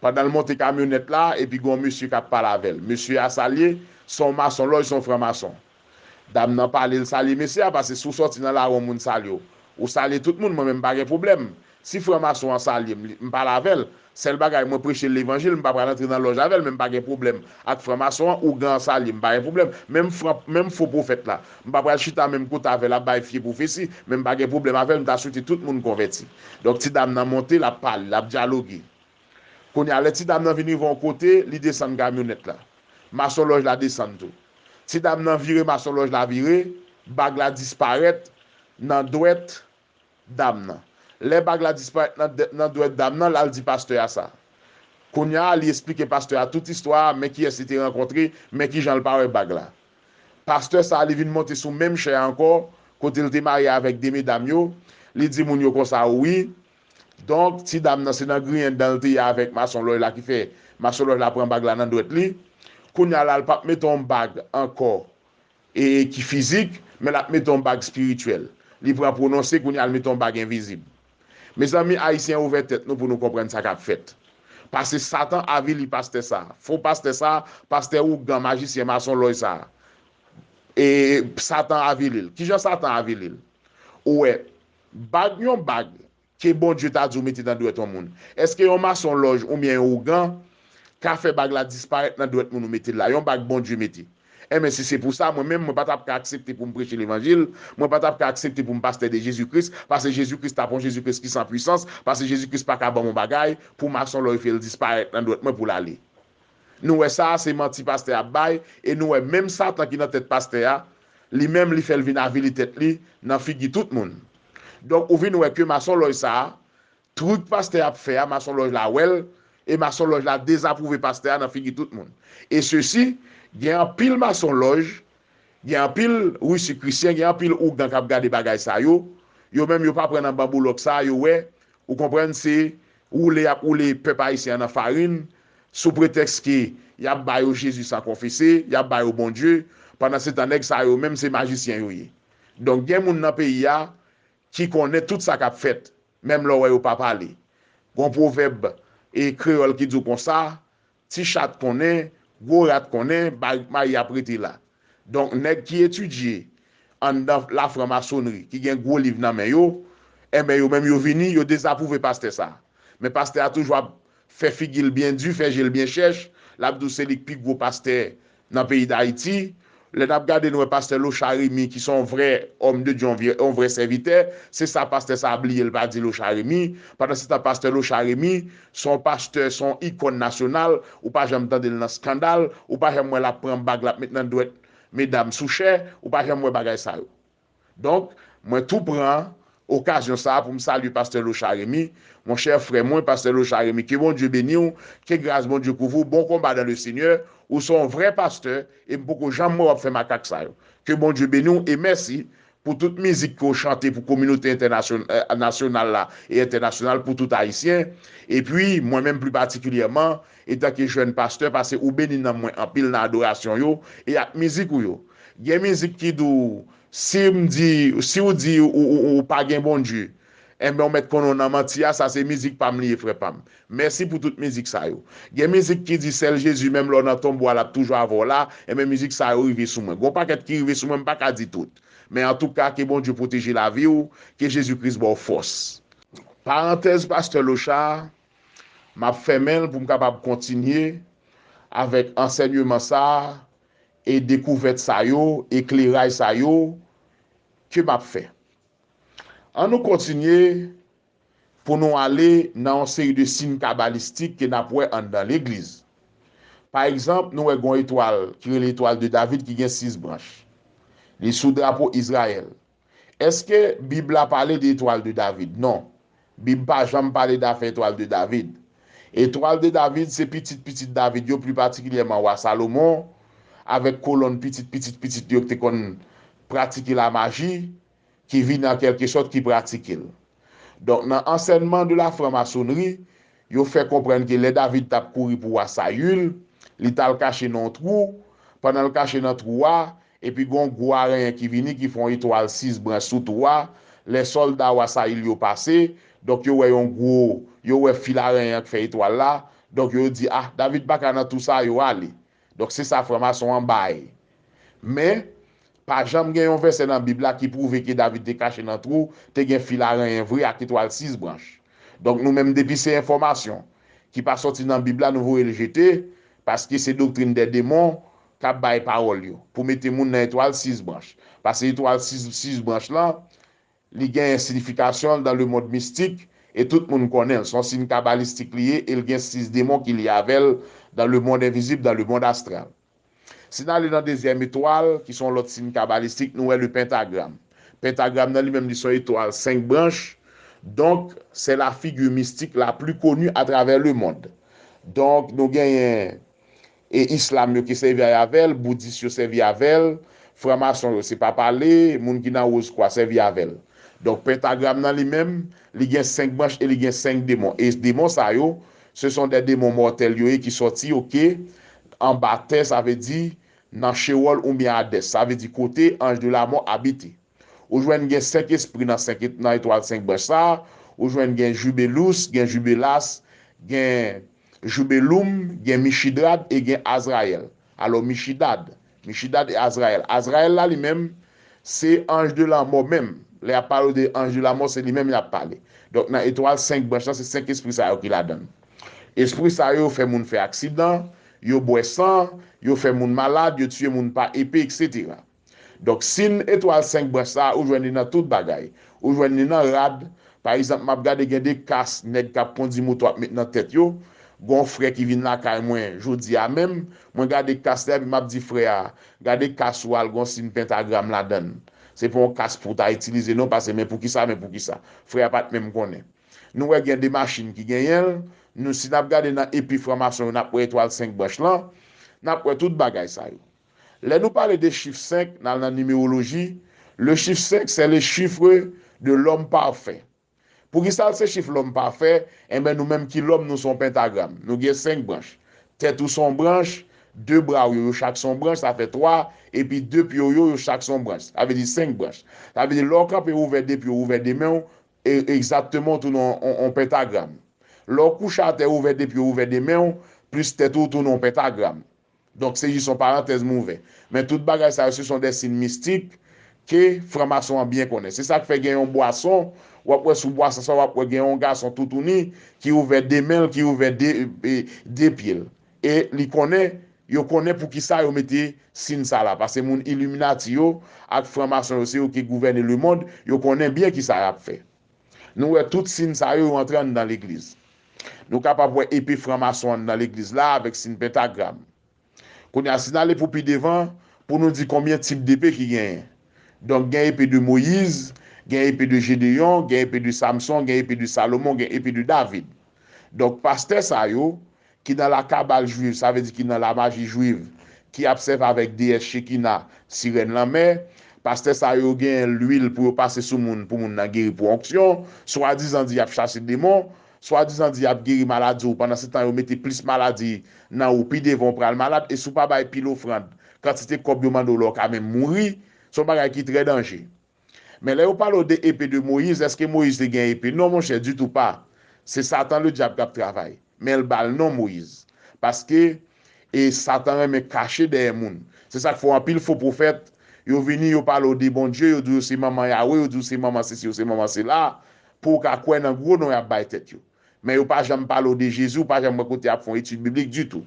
Pandan l monte kamyonèt la, epi gen yon mesye k ap pale avè l. Mesye a salye, se yon mason lòj, se yon franmason. Dam nan pale, l salye mesye a, paske si w sòti nan lari, yon moun salye w, ou salye tout moun, mwen menm m pa gen pwoblèm. Si franmason an salye m, li- m pale avè l, sèl bagay mwen preche l levanjil, m pa pral antre nan lòj avè l, men m pa gen pwoblèm ak franmason an, ougan an salye m, m pa gen pwoblèm. Menm fran, menm fo pwofèt la, m pa pral chita menm kote avè l ap bay fye pwofesi, men m pa gen pwoblèm avè l, m ta swete tout moun konvèti. Donk ti dam nan monte, l ap pale, l ap dyaloge. Kounye a, lè ti dam nan vin rive yon kote, li desann kamyonèt la. Mason lòj la desann tou. Ti dam nan vire, mason lòj la vire, bag la disparèt nan dwèt dam nan. Lè bag la disparèt nan, nan dwèt dam nan, l al di pastè a sa. Kounye a, li esplike pastè a tout istwa a, men kiyès li te rankontre, men kijan l pa wè bag la. Pastè sa a, li vin monte sou menm chè a ankò, kote l te marye avèk de medam yo, li di moun yo konsa, wi. Donk, ti dam nan, se nan griyen dan l te ye avèk mason lòj la ki fè mason lòj la pran bag la nan dwèt li. Kounye a la, l p ap mete yon bag ankò e ki fizik, men l ap mete yon bag espirityèl. Li pran pwononse, kounye a l mete yon bag envizib. Mezanmi, Ayisyen, ouvè tèt nou pou nou konprann sa k ap fèt. Paske Satan avili pastè sa a. Fo pastè sa a, pastè ougan, majisyen, mason lòj sa a. E Satan avili l. Kijan Satan avili l? Ou wè, bag yon bag ke Bondye ta di w mete nan dwèt yon moun. Èske yon mason lòj oubyen yon ougan ka fè bag la disparèt nan dwèt moun ou mete l la? Yon bag Bondye mete. Enben, si se pou sa, mwen menm, mwen pa t ap ka aksepte pou m preche levanjil, mwen pa t ap ka aksepte pou m pastè de Jezi Kris, paske Jezi Kris t ap yon Jezi Kris ki san pwisans, paske Jezi Kris pa ka ban m yon bagay pou mason lòj fè l disparèt nan dwèt mwen pou l ale. Nou wè sa a, se manti pastè ap bay, e nou wè menm Satan ki nan tèt pastè a, li menm li fè l vin avili tèt li nan figi tout moun. Donk, ou vin wè ke mason lòj sa a, trik pastè ap fè a, mason lòj la wè l, e mason lòj la dezapwouve pastè a nan figi tout moun. E sesi, gen anpil mason lòj, gen anpil risi krisyen, gen anpil ougan k ap gade bagay sa yo, yo menm yo pa pran nan banbou lòk sa a, yo wè, ou konprann, se woule y ap woule pèp ayisyen an nan farin, sou pretèks ke y ap ba yo Jezi san konfese, y ap ba yo Bondye, pandansetan nèg sa yo menm se majisyen yo ye. Donk, gen moun nan peyi a ki konnen tout sa k ap fèt, menm lè w wè yo pa pale. Gon pwovèb e kreyòl ki di w konsa, ti chat konnen, gwo rat konnen, bay mayi ap rete la. Donk, nèg ki etidye anndan lafranmasonri, ki gen gwo liv nan men yo, enben, yo menm yo vini, yo dezapwouve pastè sa a. Men pastè a toujou ap fè figi l byen di, fè je l byen chèch, l ap di w se li k pi gwo pastè nan peyi Dayiti. Lè n ap gade, n wè pastè Locha Remy, ki se yon vrè òm de Dye, yon vrè, yon vrè sèvitè, se sa pastè sa a bliye, l pa di Locha Remy. Pandansetan, pastè Locha Remy, se yon pastè, se yon ikòn nasyonal, ou pa janm tande l nan eskandal, ou pa janm wè l ap pran bag, l ap met nan dwèt medam sou chè, ou pa janm wè bagay sa yo. Donk, mwen tou pran okazyon sa a pou m salye pastè Locha Remy, monchè frè mwen, pastè Locha Remy, ke Bondye beni w, ke gras Bondye kouvri w, bon konba dans le Seigneur, ou se yon vrè pastè, e m poko janm wè w ap fè makak sa yo. Ke Bondye beni w, e mèsi pou tout mizik ke w chante pou kominote entènasyon-, eh, nasyonal la e entènasyonal, pou tout Ayisyen. Epi, mwen menm pli patikilyèman, etanke jèn pastè, paske ou beni nanm mwen anpil nan adorasyon yo e ak mizik ou yo. Gen mizik ki di w, si m di, si w di ou, ou, ou pa gen Bondye, enben, w mèt konnen w nan manti a, sa se mizik pa m li ye, frè pa m. Mèsi pou tout mizik sa yo. Gen mizik ki di sèl Jezi, menm lè w nan tonbo a, l ap toujou avè w la, enben, mizik sa yo rive sou mwen. Gon pakèt ki rive sou mwen, m pa ka di tout. Men antouka, ke Bondye pwoteje lavi w, ke Jezi Kris ba w fòs. Parantèz pastè Locha, m ap fèmen l pou m kapab kontinye avèk ansèyman sa a e dekouvèt sa yo, ekleraj sa yo ke m ap fè. Ann nou kontinye pou nou ale nan yon seri de siy kabalistik ke n ap wè anndan legliz. Pa egzanp, nou wè gen yon etwal ki rele etwal de David ki gen sis branch. Li sou drapo Izrayèl. Èske Bib la pale de etwal de David? Non. Bib pa janm pale de afè etwal de David. Etwal de David se pitit pitit David yo, pli patikilyèman wa Salomon, avèk kolonn pitit pitit pitit yo ki te konn pratike lamaji, ki vini an kèlke sòt ki pratike l. Donk, nan ansèyman de la franmasonri, yo fè konprann ke lè David t ap kouri pou wa Sayil, li t al kache nan yon twou, pandan l kache nan twou a, epi gen yon gwo aranyen ki vini, ki fè yon etwal sis branch sou twou a, Lè sòlda wa Sayil yo pase, donk yo wè yon gwo, yo wè fil aranyen an k fè etwal la, donk yo di, ah, David pa ka nan tou sa, yo ale. Donk se sa franmason an bay. Men, pa janm gen yon vèsè nan Bib la ki pwouve ke David te kache nan twou, te gen fil aranyen vre ak etwal sis branch. Donk nou menm depi se enfòmasyon ki pa sòti nan Bib la, nou voye l jete, paske se doktrin dè demon k ap bay pawòl yo, pou mete moun nan etwal sis branch. Paske etwal sis, sis branch lan, li genyen siyifikasyon l dans le monde mystique, e tout moun konnen l. Se yon siy kabalistik li ye, e l gen sis demon ki lye avè l dans le monde invisible, dans le monde astral. Si n ale nan dezyèm etwal, ki se yon lòt siy kabalistik, nou wè le pentagram. Pentagram nan li menm, li se yon etwal senk branch. Donk, c'est la figure mystique la plus connue à travers le monde. Donk, nou genyen e islam yo ki sèvi avè l, boudis yo sèvi avè l, franmason yo, se pa pale, moun ki nan Woz Kwa sèvi avè l. Donk, pentagram nan li menm, li gen senk branch e li gen senk demon. E demon sa yo, se son de demon mòtèl yo ye ki sòti, oke, anba tè, sa vle di nan Chewòl oubyen Adès, sa vle di kote anj de lamò abite. Ou jwenn gen senk espri nan senk et-, nan etwal senk branch sa a, ou jwenn gen Jubelus, gen Jubelas, gen Jubelum, gen Michidrad e gen Azrayèl. Alò, Michidad, Michidad e Azrayèl. Azrayèl la li menm, se anj de lanmò menm. Lè y ap pale de anj de lanmò, se li menm y ap pale. Donk, nan etwal senk branch lan, se senk espri sa yo ki ladan l. Espri sa yo fè moun fè aksidan, yo bwè san, yo fè moun malad, yo tiye moun pa epe, etsetera. Donk, siy etwal senk branch sa a, ou jwenn li nan tout bagay. Ou jwenn li nan rad. Pa egzanp, m ap gade gen de kas nèg k ap kondi moto ap met nan tèt yo. Gon frè ki vin lakay mwen jodi a menm, mwen gade kas la epi m ap di frè a, gade kas ou a, l gon siy pentagram ladan l. Se pa yon kas pou w ta itilize non, pase men poukisa, men poukisa. Frè a pa t menm konnen. Nou wè gen de machin ki genyen l. Nou, si n ap gade nan epi franmason yo, n ap wè etwal senk branch lan. N ap wè tout bagay sa yo. Lè nou pale de chif senk, n al nan nimewoloji, le chiffre cinq, c'est le chiffre de l'homme parfait. Poukisa l se chif lòm pafè? Enben, nou menm ki lòm, nou se yon pentagram. Nou gen senk branch. Tèt ou se yon branch, de bra w yo, yo chak se yon branch, sa fè twa, epi de pye w yo, yo chak se yon branch. Sa vle di senk branch. Sa vle di lè w kanpe, w ouvè de pye w, w ouvè de men w, e, egzakteman, w tounen yon, yon, yon pentagram. Lè w kouche atè, w ouvè de pye w, w ouvè de men w, plis tèt ou, w tounen yon pentagram. Donk, se jis yon parantèz m ouvè. Men tout bagay sa yo, se son de siy mistik ke franmason an byen konnen. Se sa k fè gen yon bwason, w ap wè sou bwason sa, w ap wè gen yon gason toutouni ki ouvè de men l, ki ouvè de, e, de pye l. E li konnen, yo konnen poukisa yo mete siy sa la. Paske moun Illuminati yo ak franmason yo, se yo ki gouvène lemonn, yo konnen byen kisa y ap fè. Nou wè tout siy sa yo, yo antre anndan legliz. Nou kapab wè epe franmason anndan legliz la avèk siy pentagram. Kounye a, si n ale pou pi devan, pou nou di konbyen tip depe ki genyen. Donk, gen epe de Moyiz, gen epe de Jedeyon, gen epe de Samson, gen epe de Salomon, gen epe de David. Donk, pastè sa yo, ki nan lakabal jwiv, sa vle di ki nan lamaji jwiv, ki ap sèvi avèk deyès Chekina, sirèn lanmè, pastè sa yo gen lwil pou yo pase sou moun, pou moun nan geri pou onksyon, swadizan di y ap chache demon, swadizan di y ap geri maladi w, pandan se tan yo mete plis maladi nan ou, pi devan w pral malad, e si w pa bay pil ofrann, kantite kòb yo mande w la, w ka menm mouri, se yon bagay ki trè danje. Men lè yo pale w de epe de Moyiz, èske Moyiz te gen epe? Non, monchè, ditou pa. Se Satan ledyab k ap travay. Men l ba l non Moyiz. Paske, e Satan renmen kache dèyè moun. Se sa k fè w anpil fo pwofèt, yo vini, yo pale w de Bondye, yo di w yo se manman Yawe, yo di w se manman sesi, yo se manman sela, pou w ka kwè nan gwo non y ap bay tèt yo. Men yo pa janm pale w de Jezi, ou pa janm wè kote y ap fè yon etid biblik ditou.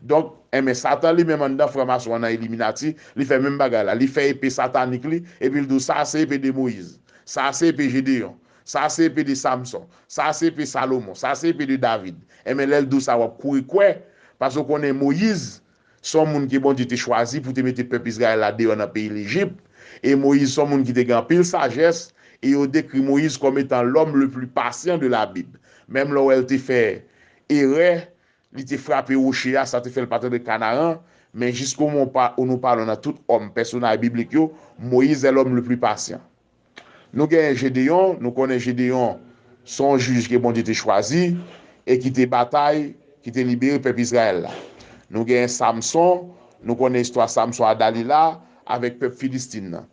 Donk, enben, Satan li menm anndan franmason an nan Iliminati, li fè menm bagay la. Li fè epe satanik li, epi l di w, sa se epe de Moyiz, sa se epe Jedeyon, sa se epe de Samson, sa se epe Salomon, sa se epe de David. Enben, lè l di w sa, w ap kouri kwè, paske w konnen Moyiz, se yon moun ke Bondye te chwazi pou te mete pèp Izrayèl la deyò nan peyi Lejip. E Moyiz se yon moun ki te gen anpil sajès, e yo dekri Moyiz kòm etan l'homme le plus patient de la Bible. Menm lè w wè l te fè erè, li te frape woche a, sa te fè l pa t antre Kanaran, men jiske moman pa, ou nou pale nan tout òm, pèsonaj biblik yo, Moyiz est l'homme le plus patient. Nou genyen Jedeyon, nou konnen Jedeyon se yon jij ke Bondye te chwazi e ki te batay, ki te libere pèp Izrayèl la. Nou genyen Samson, nou konnen istwa Samson a Dalila avèk pèp Filistin nan.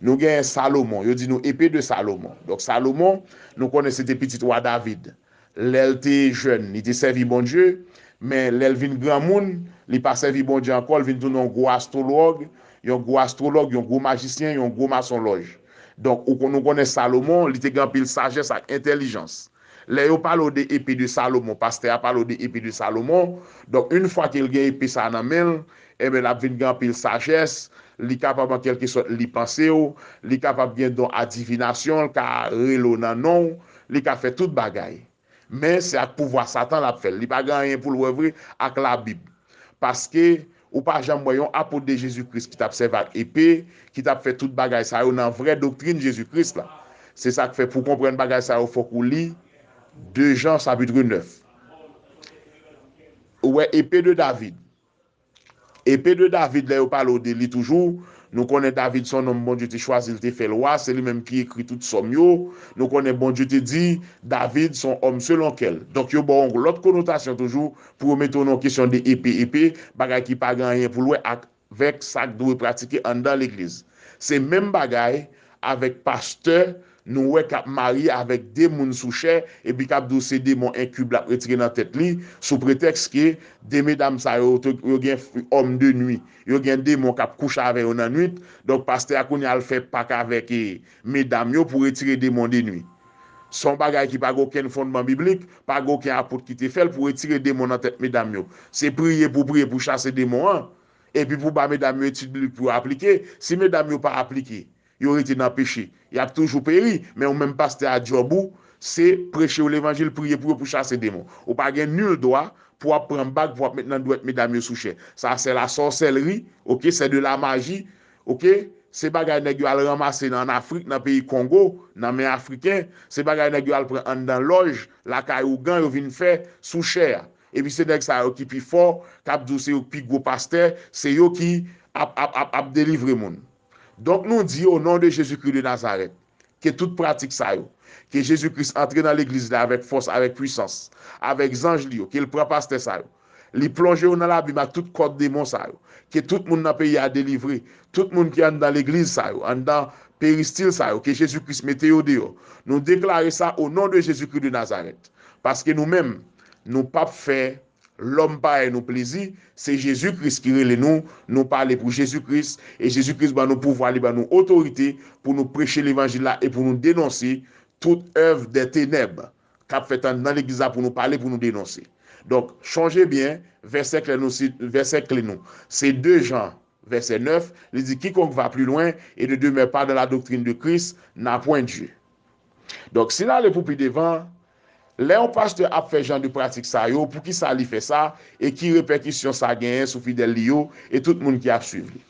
Nou genyen Salomon, yo di nou epe de Salomon. Donk Salomon, nou konnen se te pitit wa David. Lè l te jèn, li te sèvi Bondye, men lè l vin granmoun, li pa sèvi Bondye ankò, l vin tounen yon gwo astwològ, yon gwo astwològ, yon gwo majisyen, yon gwo masonlòj. Donk, ou kon-, nou konnen Salomon, li te gen anpil sajès ak entèlijans. Lè yo pale w de epe de Salomon, pastè a pale w de epe de Salomon, donk, yon fwa ke l gen epe sa a nan men l, enben, l ap vin gen anpil sajès, li kapab, an kèlke sòt, li panse w, li kapab gen don adivinasyon, l ka rele w nan non w, li ka fè tout bagay. Men se ak pouvwa Satan l ap fè l. Li pa gen anyen pou l wè vre ak Labib. Paske ou pa janm wè yon apot de Jezi Kris ki t ap sèvi ak epe, ki t ap fè tout bagay sa yo nan vrè doktrin Jezi Kris la. Se sa k fè pou w konprann bagay sa yo, fòk ou li de Jan chapitre nèf. Ou wè epe de David. Epe de David, lè yo pale w de li toujou, nou konnen David se yon nonm Bondye te chwazi, l te fè l wa, se li menm ki ekri tout sòm yo. Nou konnen Bondye te di, David se yon òm selon kè l. Donk yo ba w yon lòt konotasyon toujou pou yo mete w nan kesyon de epe, epe, bagay ki pa gen anyen pou l wè ak, avèk sa k dwe pratike anndan legliz. Se menm bagay avèk pastè nou wè k ap marye avèk de moun sou chè, epi k ap di w se demon enkib l ap retire nan tèt li, sou pretèks ke de medam sa yo, yo gen f-, homme de nuit, yo gen demon k ap kouche avè yo nan nwit, donk pastè a kounye a al fè pak avèk, e, medam yo pou retire demon de nuit. Se yon bagay ki pa gen okenn fondman biblik, pa gen okenn apot ki te fè l pou retire demon nan tèt medam yo. Se priye pou priye pou chase demon an, epi pou ba medam yo etid biblik pou yo aplike. Si medam yo pa aplike, yo rete nan peche, y ap toujou peri. Men ou menm pastè a, djòb ou, se preche yo levanjil, priye pou yo, pou chase demon. Ou pa gen nil dwa pou w ap pran bag, pou w ap met nan dwèt medam yo sou chè. Sa se la sorcellerie, oke, c'est de la magie, oke? Se bagay nèg yo al ranmase nan, ann Afrik, nan peyi Kongo, nan men Afriken. Se bagay nèg yo al pran anndan lòj, lakay ougan, yo vin fè sou chè a. Epi se nèg sa yo ki pi fò, k ap di w se yo k pi gwo pastè, se yo ki ap, ap, ap, ap delivre moun. Donk nou di, o non de Jezikri de Nazarèt, ke tout pratik sa yo, ke Jezi Kris antre nan legliz la avèk fòs, avèk pwisans, avèk zanj li yo, ke l pran pastè sa yo, li plonje yo nan labim ak tout kòd demon sa yo, ke tout moun nan peyi a delivre, tout moun ki anndan legliz sa yo, anndan peristil sa yo, ke Jezi Kris mete yo deyò. Nou deklare sa o non de Jezikri de Nazarèt. Paske nou menm, nou p ap fè lòm parèy nou plezi, se Jezi Kris ki rele nou, nou pale pou Jezi Kris, e Jezi Kris ban nou pouvwa, li ban nou otorite pou nou preche levanjil la e pou nou denonse tout èv dè tenèb k ap fèt anndan legliz la pou nou pale, pou nou denonse. Donk, chonje byen, vèsè kle nou, se, vèsè kle nou, se de Jan, vèsè nèf, li di, quiconque va plus loin et ne demeure pas dans la doctrine de Christ n'a point Dieu. Donk, si n ale pou pi devan, lè yon pastè ap fè jan de pratik sa yo, poukisa li fè sa, e ki repèkisyon sa genyen sou fidèl li yo e tout moun ki ap swiv li?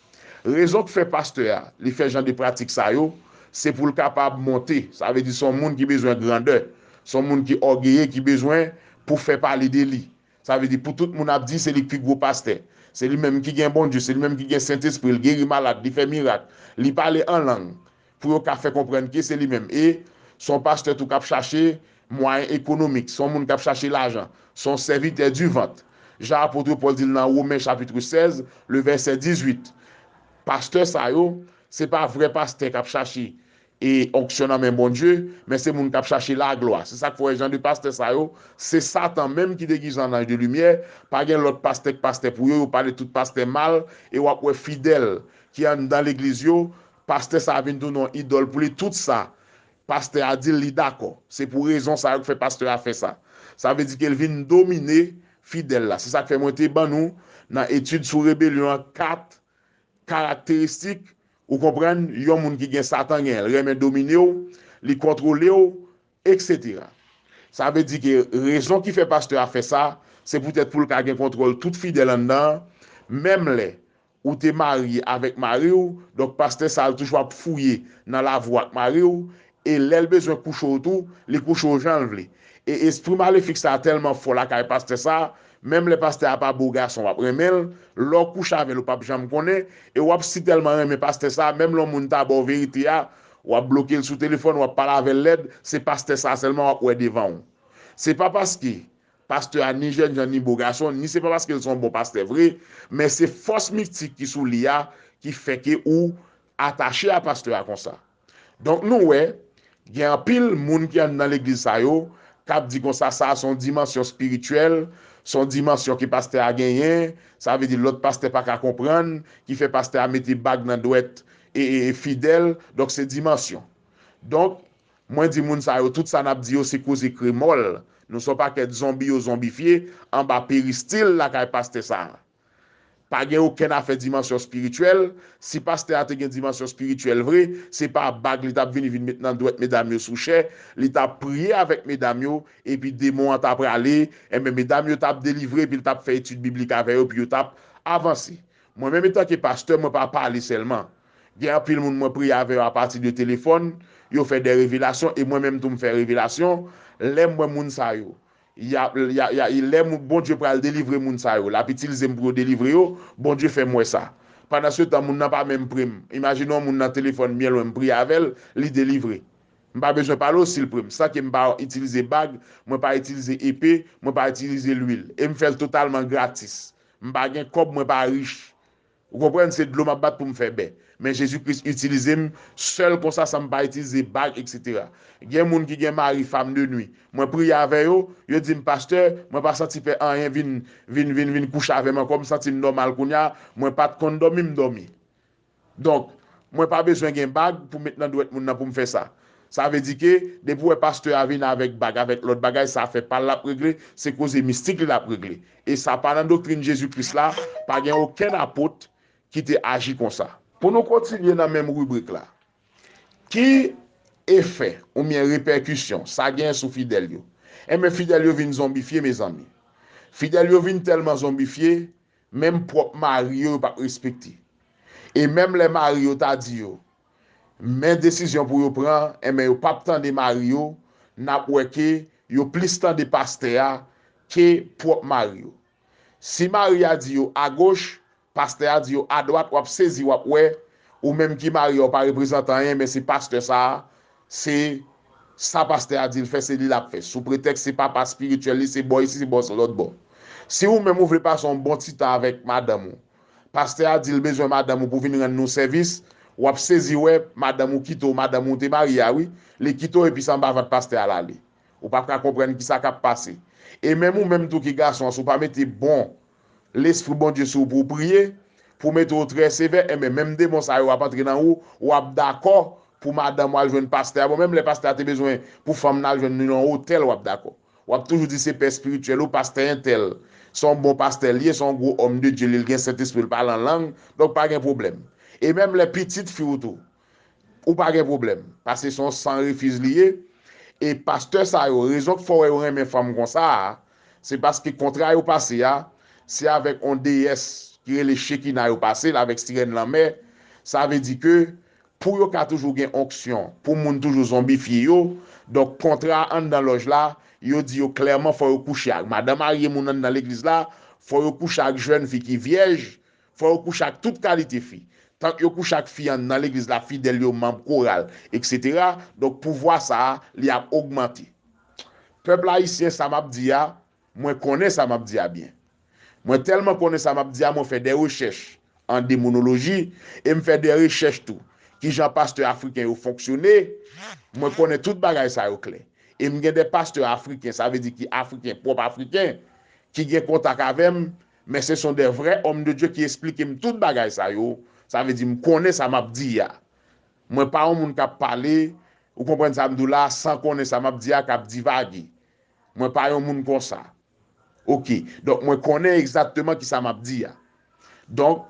Rezon k fè pastè a, li fè jan de pratik sa yo, se pou l kapab monte. Sa vle di se yon moun ki bezwen grandè, se yon moun ki ògeye, ki bezwen pou fè pale de li. Sa vle di pou tout moun ap di se li k pi gwo pastè. Se li menm ki gen Bondye, se li menm ki gen Sentespri, l geri malad, li fè mirak, li pale an lang, pou yo ka fè konprann ke se li menm. E se yon pastè tou k ap chache mwayen ekonomik, se yon moun k ap chache lajan, se yon sèvitè di vant. Jan apot Pòl di l nan Women chapit sèz, le vèsè dizuit. Pastè sa yo, se pa vrè pastè k ap chache e onksyon nan men Bondye, men se moun k ap chache laglwa. Se sa k fè w wè jan de pastè sa yo, se Satan menm ki degize an anj de limyè. Pa gen lòt pastè k pastè pou yo, yo pale tout pastè mal, e w ap wè fidèl ki anndan legliz yo, pastè sa a vin tounen yon idòl pou li, tout sa pastè a di l, li dakò. Se pou rezon sa yo k fè pastè a fè sa. Sa vle di ke l vin domine fidèl la. Se sa k fè mwen te ban nou nan etid sou rebelyon an kat karakteristik, ou konprann, yon moun ki gen Satan genyen, l renmen domine w, li kontwole w, etsetera. Sa vle di ke rezon ki fè pastè a fè sa, se poutèt pou l ka gen kontwòl tout fidèl anndan an, menm lè ou te marye avèk mari w, donk pastè sa a toujou ap fouye nan lavi w ak mari w, e lè l bezwen kouche w tou, li kouche w jan l vle. E espri malefik sa a tèlman fò lakay pastè sa a, menm lè pastè a pa bo gason, w ap renmen l, lè w kouche avè l, ou p ap janm konnen, e w ap si tèlman renmen pastè sa a, menm lè yon moun ta ba w verite a, w ap bloke l sou telefòn, w ap pale avè l lèd, se pastè sa a sèlman w ap wè devan w. Se pa paske pastè a ni jènjan ni bo gason, ni se pa paske l se yon bon pastè vre, men se fòs mistik ki sou li a ki fè ke ou atache a pastè a konsa. Donk, nou wè, gen anpil moun ki anndan legliz sa yo, k ap di konsa, sa se yon dimansyon espirityèl, se yon dimansyon ke pastè a genyen, sa vle di lòt pastè pa ka konprann, ki fè pastè a mete bag nan dwèt e, e, e fidèl, donk se dimansyon. Donk, mwen di moun sa yo, tout sa n ap di yo, se koze kremòl. Nou se yon pakèt zonbi yo zonbifye anba peristil lakay pastè sa a. Pa gen okenn afè dimansyon espirityèl. Si pastè a te gen dimansyon espirityèl vre, se pa bag li t ap vini vin met nan dwèt medam yo sou chè, li t ap priye avèk medam yo, epi demon an t ap prale, enben medam yo t ap delivre, epi l t ap fè etid biblik avè yo, epi yo t ap avanse. Mwen menm, etanke pastè, mwen pa pale sèlman. Gen anpil moun mwen priye avè yo apati de telefòn, yo fè de revelasyon, e mwen menm tou m fè revelasyon, lè m wè moun sa yo. Y a, y a, y a, lè moun, Bondye pral delivre moun sa yo, l ap itilize m pou yo delivre yo, Bondye fè m wè sa. Pandan se tan, moun nan pa menm pre m. Imajine yon moun nan telefòn byen lwen, m priye avè l, li delivre. M pa bezwen pale w si l pre m. San ke m pa itilize bag, mwen pa itilize epe, mwen pa itilize lwil. E m fè l totalman gratis. M pa gen kòb, mwen pa rich. Ou konprann, se dlo m ap bat pou m fè bè. Men Jezi Kris itilize m sèl konsa san m pa itilize bag, etsetera. Gen moun ki gen mari, femme de nuit. Mwen priye avè yo, yo di m, pastè, mwen pa santi pè anyen vin, vin, vin, vin kouche avè m ankò, m santi m nòmal kounye a, mwen pa t konn dòmi, m dòmi. Donk, mwen pa bezwen gen bag pou met nan dwèt moun nan pou m fè sa. Sa vle di ke depi w wè pastè a vin avèk bag, avèk lòt bagay, sa afè pa l l ap regle, se koze mistik li l ap regle. E sa pa nan doktrin Jezi Kris la, pa gen okenn apot ki te aji konsa. Pou nou kontinye nan menm ribrik la, ki efè oubyen repèkisyon sa gen sou fidèl yo? Enben, fidèl yo vin zonbifye, mezanmi. Fidèl yo vin tèlman zonbifye, menm pwòp mari yo, yo p ap respekte. E menm lè mari yo ta di yo, men desizyon pou yo pran, enben, yo p ap tande mari yo, n ap wè ke yo plis tande pastè a ke pwòp mari yo. Si mari a di yo agoch, pastè a di yo adwat, w ap sezi, w ap wè, ou menm ki mari a, w pa reprezante anyen, men se pastè sa a, se sa pastè a di l fè, se li l ap fè. Sou pretèks se papa espirityèl li, se bò isi, se bò lòt bò. Si ou menm ou vle pase yon bon ti tan avèk madanm ou, pastè a di l bezwen madanm ou pou vin rann nou sèvis, w ap sezi wè madanm ou kite w, madanm ou te marye a wi, li kite w epi se anba vant pastè a l ale. Ou p ap ka konprann kisa k ap pase. E menm ou menm tou ki gason an, si w pa mete bon lespri Bondye sou ou pou w priye, pou w mete w trè sevè, enben, menm demon sa yo ap antre nan ou, w ap dakò pou madanm ou al jwenn pastè a. Bon, menm lè pastè a te bezwen pou fanm nan al jwenn li nan yon otèl, w ap dakò. W ap toujou di se pè espirityèl ou, pastè entèl. Se yon bon pastè l ye, se yon gwo òm de Dye, li, l gen Sentespri, l pale an lang, donk pa gen pwoblèm. E menm lè pitit fi w tou, ou pa gen pwoblèm, paske se yon san refiz li ye. E pastè sa yo, rezon k fè w wè yo renmen fanm konsa a, se paske kontra yo pase a, se avèk yon deyès ki rele Chekina yo pase l, avèk sirèn lanmè. Sa vle di ke pou yo ka toujou gen onksyon, pou moun toujou zonbifye yo, donk kontra a anndan lòj la, yo di yo klèman fò yo kouche ak madan marye moun anndan legliz la, fò yo kouche ak jèn fi ki vyèj, fò yo kouche ak tout kalite fi. Tank yo kouche ak fi anndan legliz la, fidèl yo, manm koral, etsetera, donk pouvwa sa a, li ap ogmante. Pèp ayisyen, sa m ap di a, mwen konnen sa m ap di a byen. Mwen tèlman konnen sa m ap di a, mwen fè de rechèch an demonoloji, e m fè de rechèch tou. Kijan pastè afriken yo fonksyone, mwen konnen tout bagay sa yo klè. E m gen de pastè afriken, sa vle di ki afriken, pwòp afriken, ki gen kontak avè m, men se son de vrè òm de Dye ki esplike m tout bagay sa yo. Sa vle di m konnen sa m ap di a. Mwen pa yon moun k ap pale, ou konprann sa m di w la, san konnen sa m ap di a, k ap divage. Mwen pa yon moun konsa. Oke. Donk, mwen konnen egzakteman kisa m ap di a. Donk,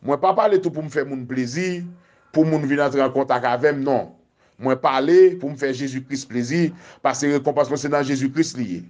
mwen pa pale tou pou m fè moun plezi, pou moun vin antre an kontak avè m, non. Mwen pale pou m fè Jezi Kris plezi, paske rekonpans mwen se nan Jezi Kris li ye.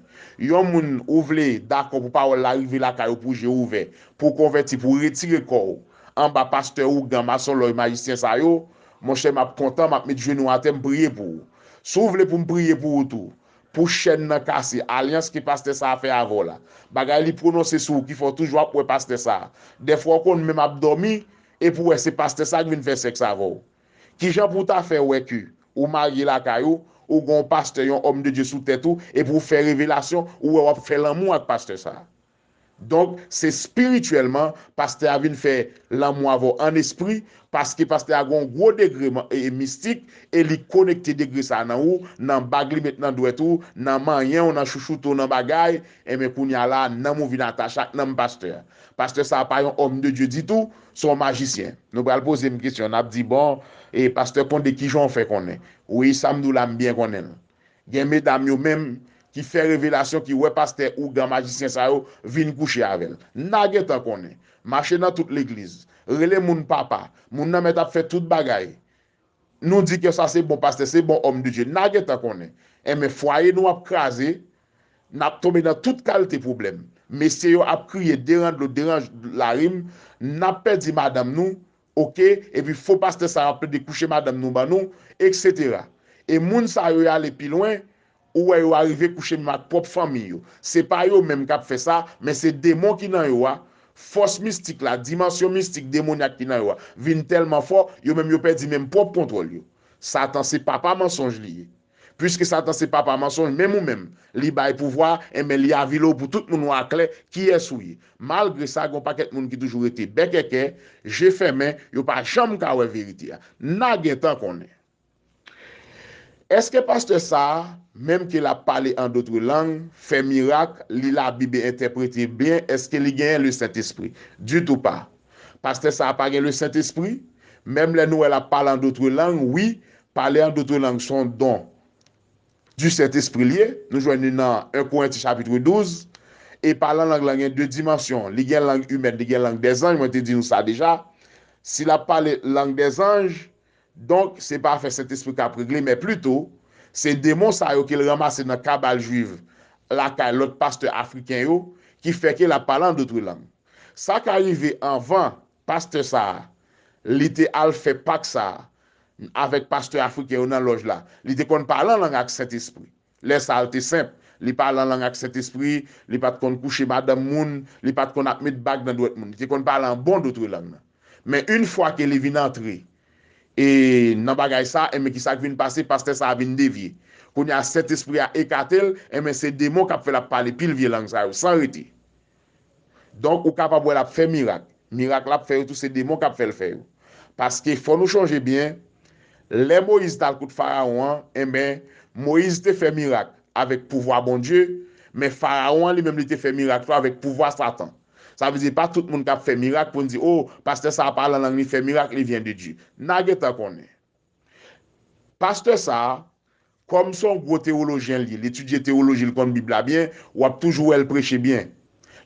Yon moun ou vle dakò pou pawòl la rive lakay ou pou je w ouvè, pou w konvèti, pou w retire kò w anba pastè ougan, masonlòy, majisyen sa yo, monchè, m ap kontan, m ap met jenou atè, m priye pou ou. Si w vle pou m priye pou ou tou, pou chèn nan kase, alyans ke pastè sa a fè avè w la, bagay li pwononse sou ou ki fè w toujou ap wè pastè sa a. Dèfwa w konn menm ap dòmi, epi w wè se pastè sa a ki vin fè sèks avè w. Kijan pou w ta fè wè ke ou marye lakay ou, ou gen yon pastè, yon òm de Dye sou tèt ou, epi w fè revelasyon, ou wè w ap fè lanmou ak pastè sa a? Donk, se espirityèlman, pastè a vin fè lanmou avè w an espri, paske pastè a gen yon gwo degre mistik, e li konekte degre sa a nan ou, nan bag li met nan dwèt ou, nan manyen w, nan chouchoute w, nan bagay, enben kounye a la, nanm ou vin atache ak nanm pastè a. Pastè sa a pa yon homme de Dieu ditou, se yon majisyen. Nou pral poze m kesyon, n ap di, bon, e pastè Condé, kijan w fè konnen? Wi, sa m di w la, m byen konnen l. Gen medam yo menm ki fè revelasyon, ki wè pastè ougan, majisyen sa yo vin kouche avè l. N a gentan konnen. Mache nan tout legliz. Rele moun papa. Moun nan mèt ap fè tout bagay. Nou di ke sa se bon pastè, se bon homme de Dieu. N a gentan konnen. Enben, fwaye nou ap kraze, n ap tonbe nan tout kalte pwoblèm. Mesye yo ap kriye, deran dlo, deran larim, n ap pèdi madanm nou, oke, epi fo pastè sa yo ap plede kouche madanm nou ban nou, etsetera. E moun sa yo, y ale pi lwen, ou wè yo arive kouche menm ak pwòp fanmi yo. Se pa yo menm k ap fè sa, men se demon ki nan yo a, fòs mistik la, dimansyon mistik demonyak ki nan yo a, vin tèlman fò, yo menm yo pèdi menm pwòp kontwòl yo. Satan se papa mansonj li ye. Piske Satan se papa mansonj, menm ou menm, li bay pouvwa, enben li avile w pou tout moun wè aklè kiyès ou ye. Malgre sa, gen yon pakèt moun ki toujou rete bèkèkè, je fèmen, yo pa janm ka wè verite a. N a gentan konnen. Èske pastè sa a, menm ke l ap pale an dotre lang, fè mirak, li Labib e entèprete byen, èske li genyen Lesentespri? Ditou pa. Pastè sa a pa gen Lesentespri, menm lè nou wè l ap pale an dotre lang, wi, pale an dotre lang se yon don du Sentespri l ye, nou jwenn li nan en Korentyen chapit douz, e pale an lang lan gen de dimansyon, li gen lang imèn, li gen lang dèzanj, mwen te di nou sa deja. Si l ap pale lang dèzanj, donk, se pa afè Sentespri k ap regle, men plito, se demon sa yo ke l ranmase nan kabal jwiv, lakay lòt pastè afriken yo, ki fè ke l ap pale an dotre lang. Sa ka rive anvan pastè sa a, li te al fè Pak sa a, avèk pastè afriken yo nan lòj la. Li te konn pale an lang ak Sentespri. Lè sa a, l te senp. Li pale an lang ak Sentespri, li pa t konn kouche madanm moun, li pa t konn ap met bag nan dwèt moun. Li te konn pale an bon dotre lang nan. Men yon fwa ke li vin antre e nan bagay sa, enben ki sa k vin pase, pastè sa a vin devye. Kounye a, Sentespri a ekate l, enben se demon k ap fè l ap pale pil vye lang sa yo, san rete. Donk, ou kapab wè l ap fè mirak. Mirak l ap fè yo tou, se demon k ap fè l fè yo. Paske, fò nou chonje byen, lè Moyiz t al kot Farawon an, enben, Moyiz te fè mirak avèk pouvwa Bondye, men Farawon an li menm, li te fè mirak tou avèk pouvwa Satan. Sa vle di, pa tout moun k ap fè mirak pou n di, o, pastè sa a pale an lang, li fè mirak, li vyen de Dye. N a gentan konnen. Pastè sa a, kòm se yon gwo tewolojyen l ye, l etidye tewoloji, l konn Bib la byen, w ap toujou wè l preche byen.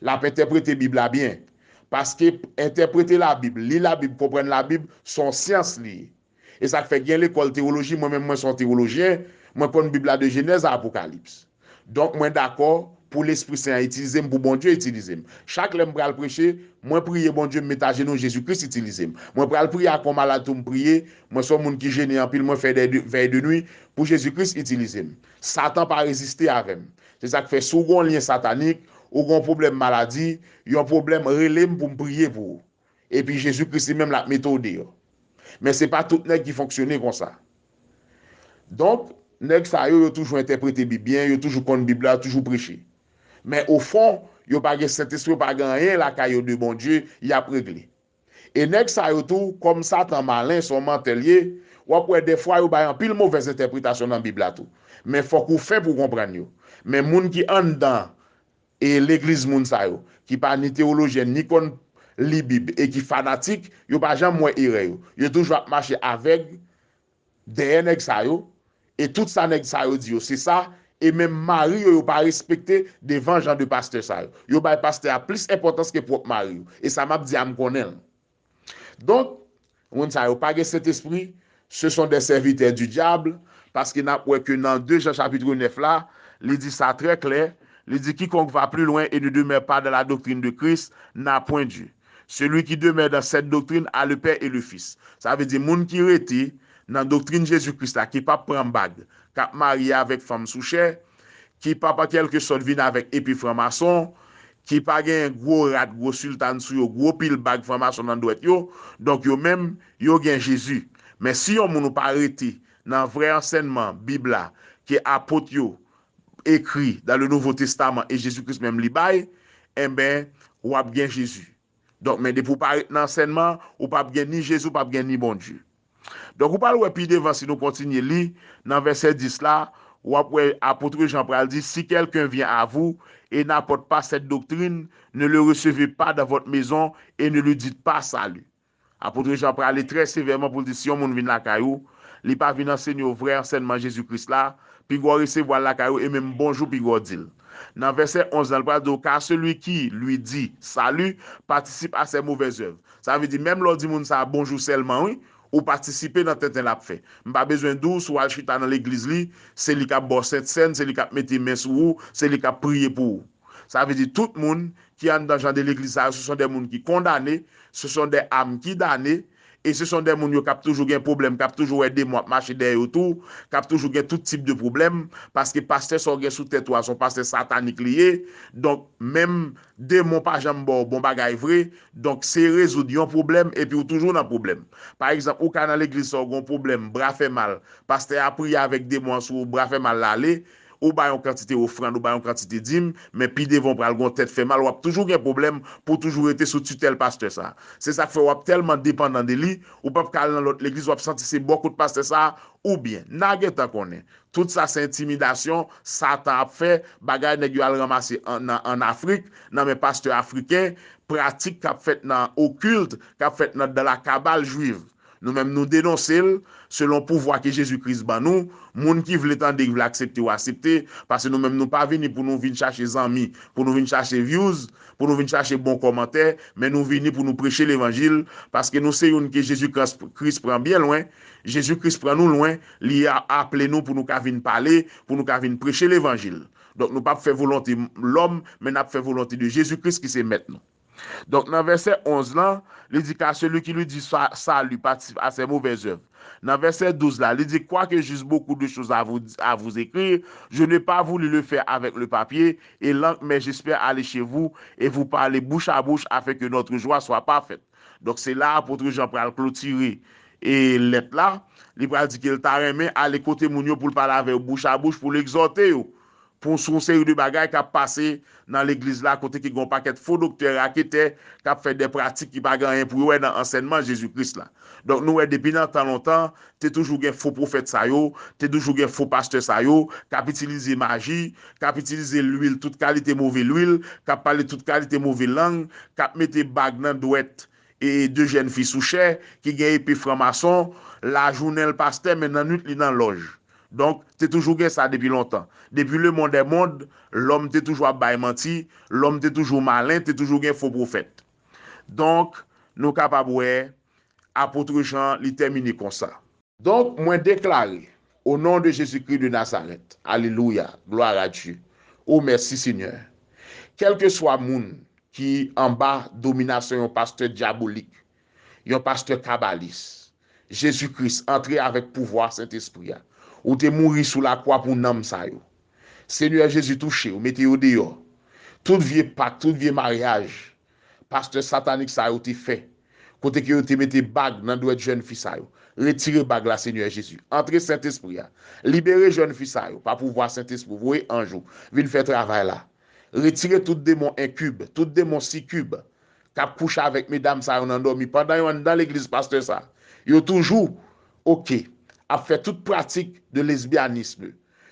L ap entèprete Bib la byen. Paske entèprete Labib, li Labib, konprann Labib, se yon syans li ye. E sa k fè gen lekòl tewoloji, mwen menm mwen se yon tewolojyen, mwen konn Bib la de Jenèz a Apokalips. Donk, mwen dakò pou Lespri Sen an itilize m, pou Bondye itilize m. Chak lè m pral preche, mwen priye Bondye, m met ajenou, Jezi Kris itilize m. Mwen pral priye ak yon malad tou, m priye, mwen se yon moun ki jene anpil, mwen fè dè de, vèy de nwi pou Jezi Kris itilize m. Satan pa reziste avè m. Se sa k fè, si w gen yon lyen satanik, ou gen yon pwoblèm maladi, yon pwoblèm, rele m pou m priye pou ou. Epi Jezi Kris li menm l ap mete w deyò. Men se pa tout nèg ki fonksyone konsa. Donk, nèg sa yo, yo toujou entèprete Bib byen, yo toujou konn Bib la, yo toujou preche. Men ofon, yo pa gen Sentespri, yo pa gen anyen lakay yo de Bondye, y ap regle. E nèg sa yo tou, kòm Satan malen, se yon mantè l ye, w ap wè dèfwa yo bay anpil movèz entèpretasyon nan Bib la tou. Men fòk ou fen pou w konprann yo. Men moun ki anndan e legliz moun sa yo, ki pa ni tewolojyen, ni konn li Bib, e ki fanatik, yo pa janm wè erè yo. Yo toujou ap mache avèg dèyè nèg sa yo, e tout sa nèg sa yo di yo, se sa, e menm mari yo, yo pa respekte devan jan de pastè sa yo. Yo bay pastè a plis enpòtans ke pwòp mari yo. E sa m ap di a, m konnen l. Donk, moun sa yo pa gen Sentespri, ce sont des serviteurs du diable, paske n ap wè ke nan de Jan chapit nèf la, li di sa trè klè, li di, quiconque va plus loin et ne demeure pas dans la doctrine de Christ n'a point Dieu. Celui qui demeure dans cette doctrine a le Père et le Fils. Sa vle di, moun ki rete nan doktrin Jezi Kris la, ki p ap pran bag, k ap marye avèk fanm sou chè, ki p ap an kèlkesòt vin avèk epe franmason, ki pa gen gwo rad, gwo siltan sou yo, gwo pil bag franmason nan dwèt yo, donk yo menm, yo gen Jezi. Men si yon moun ou pa rete nan vrè ansèyman Bib la, ke apot yo ekri dans le Nouveau Testament e Jezi Kris menm li bay, enben, w ap gen Jezi. Donk, men depi w pa ret nan ansèyman, ou p ap gen ni Jezi, ou p ap gen ni Bondye. Donk, ou pral wè pi devan, si nou kontinye li, nan vèsè dis la, w ap wè apot Jan pral di, Si quelqu'un vient à vous et n'apporte pas cette doctrine, ne le recevez pas dans votre maison et ne lui dites pas salut. Apot Jan prale trè sevèman pou l di, si yon moun vin lakay ou, li pa vin ansenye w vrè ansèyman Jezi Kris la, piga w resevwa l lakay ou, e menm bonjou piga w di l. Nan vèsè onz la, l pral di w, Car celui qui lui dit salut participe à ses mauvaises œuvres. Sa vle di, menm lè w di moun sa a bonjou sèlman, wi, ou patisipe nan tenten l ap fè. M pa bezwen di w, si w al chita nan legliz li, se li k ap ba w sentsèn, se li k ap mete men sou ou, se li k ap priye pou ou. Sa vle di, tout moun ki anndan jan de legliz sa yo, ce sont des moun ki kondane, ce sont des âmes ki dane, e ce sont des moun yo k ap toujou gen pwoblèm, k ap toujou wè demon ap mache dèyè yo tou, k ap toujou gen tout tip de pwoblèm, paske pastè sa w gen sou tèt ou a, se yon pastè satanik li ye. Donk, menm demon pa janm ba w bon bagay vre, donk se rezoud yon pwoblèm, epi w toujou nan pwoblèm. Pa egzanp, ou ka nan legliz sa w gen yon pwoblèm, bra fè mal, pastè a priye avèk demon an sou ou, bra fè mal la ale, ou bay yon kantite ofrann, ou bay yon kantite dim, men pi devan w pral gen yon tèt fè mal, w ap toujou gen pwoblèm pou w toujou rete sou titèl pastè sa. Se sa k fè w ap tèlman depandan de li, ou p ap ka al nan lòt legliz, w ap santi se bò kot pastè sa, oubyen, n a gentan konnen. Tout sa se entimidasyon Satan ap fè, bagay nèg yo al ranmase an, nan, ann Afrik, nan men pastè afriken, pratik k ap fèt nan okilt, k ap fèt nan, dans la cabale juive. Nou menm nou denonse l selon pouvwa ke Jezi Kris ban nou. Moun ki vle tande, ki vle aksepte, w aksepte, paske nou menm nou pa vini pou nou vin chache zanmi, pou nou vin chache views, pou nou vin chache bon kòmantè, men nou vini pou nou preche levanjil, paske nou se youn ke Jezi Kras-, Kris pran byen lwen. Jezi Kris pran nou lwen, li a-, aple nou pou nou ka vin pale, pou nou ka vin preche levanjil. Donk nou p ap fè volonte lòm, men n ap fè volonte de Jezi Kris ki se mèt nou. Donk, nan vèsè onz lan, li di, Car celui qui lui dit sa-, salut participe à ses mauvaises œuvres. Nan vèsè douz la, li di, Quoique j'eusse beaucoup de choses à vous, à vous écrire, je n'ai pas voulu le faire avec le papier et l'encre, mais j'espère aller chez vous et vous parler bouche à bouche afin que notre joie soit parfaite. Donk, se la apot Jan pral klotire e lèt la. Li pral di ke l ta renmen ale kote moun yo pou l pale avè yo bouch a bouch, pou l egzòte yo. Pou sou yon seri de bagay k ap pase nan legliz la, kote ki gen yon pakèt fo doktè, raketè, k ap fè de pratik ki pa gen anyen pou yo wè nan ansèyman Jezi Kris la. Donk, nou wè depi nan tan lontan, te toujou gen fo pwofèt sa yo, te toujou gen fo pastè sa yo, k ap itilize maji, k ap itilize lwil, tout kalite move lwil, k ap pale tout kalite move lang, k ap mete bag nan dwèt e de jèn fi sou chè, ki gen epe franmason, lajounen l pastè, men nan nwit li nan lòj. Donk, te toujou gen sa depi lontan. Depi le monde est monde, lòm te toujou ap bay manti, lòm te toujou malen, te toujou gen fo pwofèt. Donk, nou kapab wè, apot Jan, li tèmine konsa. Donk, mwen deklare, au nom de Jésus-Christ de Nazareth, alelouya, gloire à Dieu. O, mèsi, Senyè. Kèlkeswa moun ki anba dominasyon yon pastè dyabolik, yon pastè kabalis, Jezi Kris antre avèk pouvwa Sentespri a. Ou te mouri sou lakwa pou nanm sa yo. Senyè Jezi touche yo, mete yo deyò. Tout vye pak, tout vye maryaj, pastè satanik sa yo te fè, kote ke yo te mete bag nan dwèt jèn fi sa yo. Retire bag la, Senyè Jezi. Antre Sentespri a. Libere jèn fi sa yo pa pouvwa Sentespri. Voye anj ou vin fè travay la. Retire tout demon enkib, tout demon sikib k ap kouche avèk medam sa yo nan dòmi pandan yo anndan legliz pastè sa. Yo toujou, oke, ap fè tout pratik de lesbyanism.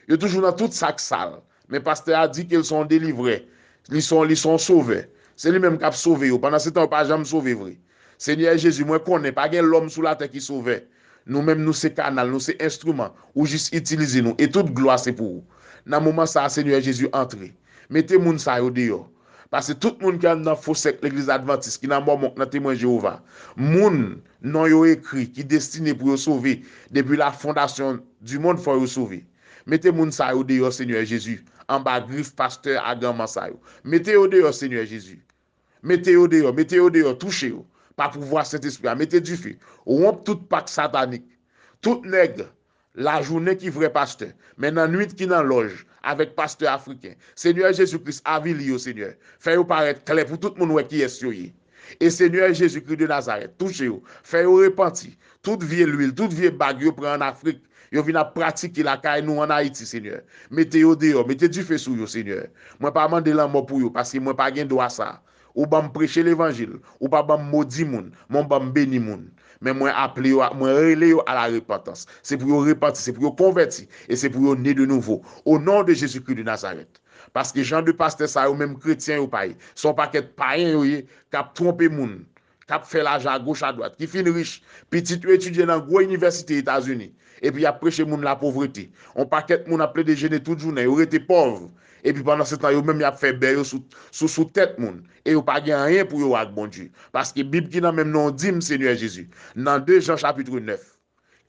Yo toujou nan tout sa k sal. Men pastè a di ke l se yon delivrè. Li se yon, li se yon sovè. Se li menm k ap sove yo. Pandan se tan, yo pa janm sove vre. Senyè Jezi, mwen konnen pa gen lòm sou latè ki sovè. Nou menm, nou se kanal, nou se enstriman. Ou jis itilize nou. E tout glwa se pou ou. Nan moman sa a, Senyè Jezi, antre. Mete moun sa yo deyò. Paske tout moun ki anndan fo sèk legliz advantis, ki nan Mòmon, ki nan Temwen Jewova, moun non yo ekri, ki destine pou yo sove, depi la fondasyon di mond, fò yo sove. Mete moun sa yo deyò, Senyè Jezi, anba grif pastè aganman sa yo. Mete yo deyò, Senyè Jezi. Mete yo deyò, mete yo deyò, touche yo. Pa pouvwa Sentespri a, mete dife. Wonp tout pak satanik. Tout nèg lajounen ki vrè pastè, men nan nwit ki nan lòj avèk pastè afriken. Senyè Jezi Kris, avili yo, Senyè. Fè yo parèt klè pou tout moun wè kiyès yo ye. E Senyè Jezi Kris de Nazarèt, touche yo, fè yo repanti. Tout vye lwil, tout vye bag yo pran ann Afrik, yo vin ap pratike lakay nou ann Ayiti, Senyè. Mete yo deyò, mete dife sou yo, Senyè. Mwen pa mande lanmò pou yo, paske mwen pa gen dwa sa. Ou ban m preche levanjil, ou pa ban m modi moun, men w ban m beni moun. Men mwen aple yo, mwen rele yo a la repantans. Se pou yo repanti, se pou yo konvèti, e se pou yo ne de nouvo. O non de Jezikri de Nazarèt. Paske jan de pastè sa yo, menm kretyen yo pa ye. Se yon pakèt payen yo ye, k ap twonpe moun, k ap fè lajan agoch adwat, ki fin rich, pitit yo etidye nan gwo inivèsite Etazini, epi y ap preche moun lapovrete. Yon pakèt moun ap plede jene tout jounen, yo rete pòv, epi pandan se tan, yo menm y ap fè bè yo sou, sou, sou tèt moun, e yo pa gen anyen pou yo ak Bondye. Paske Bib ki nan men m nan yon dim, Senyè Jezi, nan de Jan chapit nèf,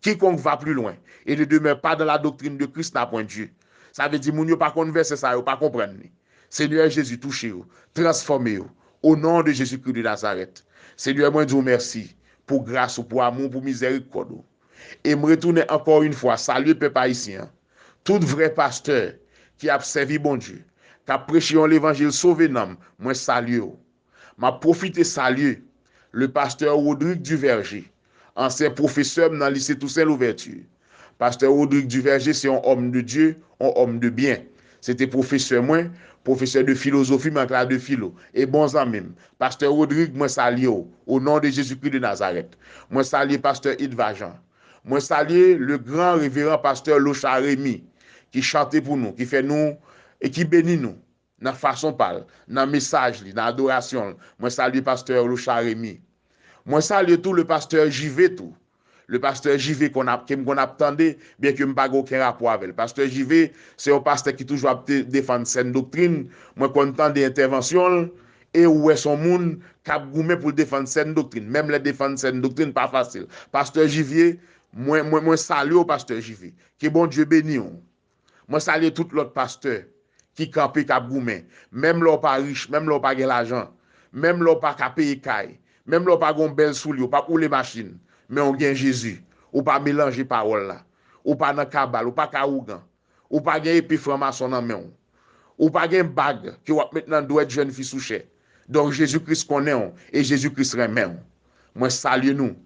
Quiconque va plus loin et ne demeure pas dans la doctrine de Christ n'a point Dieu. Sa vle di moun yo pa konn vèsè sa, yo pa konprann li. Senyè Jezi, touche yo, transfòme yo, o non de Jezikri de Nazarèt. Senyè, mwen di w mèsi pou gras ou, pou amou, pou mizèrikòd ou. E m retounen ankò yon fwa salye pèp ayisyen an. Tout vrè pastè ki ap sèvi Bondye, k ap preche yon levanjil sove nanm, mwen salye w. M ap pwofite salye le pastè Rodrigue Duverger, ansyen pwofesè m nan lise Toussaint Louverture. Pastè Rodrigue Duverger se yon òm de Dye, yon òm de byen. Se te pwofesè mwen, pwofesè de filozofi m an klas de filo, e bon zanmi m. Pastè Rodrigue, mwen salye w, o non de Jezikri de Nazarèt. Mwen salye pastè Edva Jean. Mwen salye le gran reveran pastè Locha Remy, ki chante pou nou, ki fè nou, e ki beni nou nan fason pa l, nan mesaj li, nan adorasyon l. Mwen salye pastè Locha Remy. Mwen salye tou le pastè Jive tou. Le pastè Jive konn ap, ke m konn ap tande, byen ke m pa gen okenn rapò avè l. Pastè Jive, se yon pastè ki toujou ap de-, defann sèn doktrin. Mwen konn tande entèvansyon l, e ou wè se yon moun k ap goumen pou l defann sèn doktrin. Menm lè defann sèn doktrin pa fasil. Pastè Jive, mwen, mwen, mwen salye w, pastè Jive. Ke Bondye beni w. Mwen salye tout lòt pastè ki kanpe, k ap goumen. Menm lè w pa rich, menm lè w pa gen lajan, menm lè w pa ka peye kay, menm lè w pa gen yon bèl soulye, w p ap woule machin, men w gen Jezi. Ou pa melanje pawòl la. Ou pa nan kabal, ou pa ka ougan. Ou pa gen epe franmason nan men w. Ou pa gen bag ke w ap met nan dwèt jèn fi sou chè. Donk, Jezi Kris konnen w e Jezi Kris renmen w. Mwen salye nou.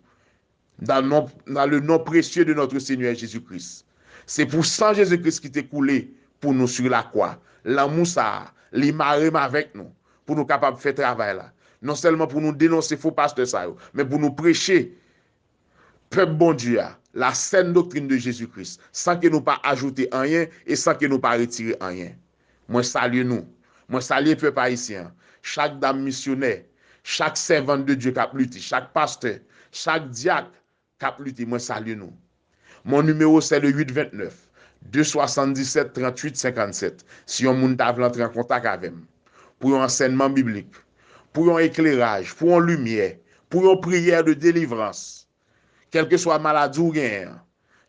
Dans le nom, dans le nom précieux de notre Seigneur Jésus-Christ. Se pou san Jezi Kris ki te koule pou nou sou lakwa. Lanmou sa a, li mare m avèk nou, pou nou kapab fè travay la. Non sèlman pou nou denonse fo pastè sa yo, men pou nou preche pèp Bondye a, la sèn doktrin de Jezi Kris, san ke nou pa ajoute anyen e san ke nou pa retire anyen. Mwen salye nou. Mwen salye pèp ayisyen an. Chak dam misyonè, chak sèvant de Dye k ap lite, chak pastè, chak dyak k ap lite, mwen salye nou. Mon numéro, c'est le huit vingt-neuf, deux soixante-dix-sept, trente-huit cinquante-sept. Si yon moun ta vle antre an kontak avè m, pou yon ansèyman biblik, pou yon ekleraj, pou yon limyè, pou yon priyè de delivrans, kèlkeswa maladi w genyen an,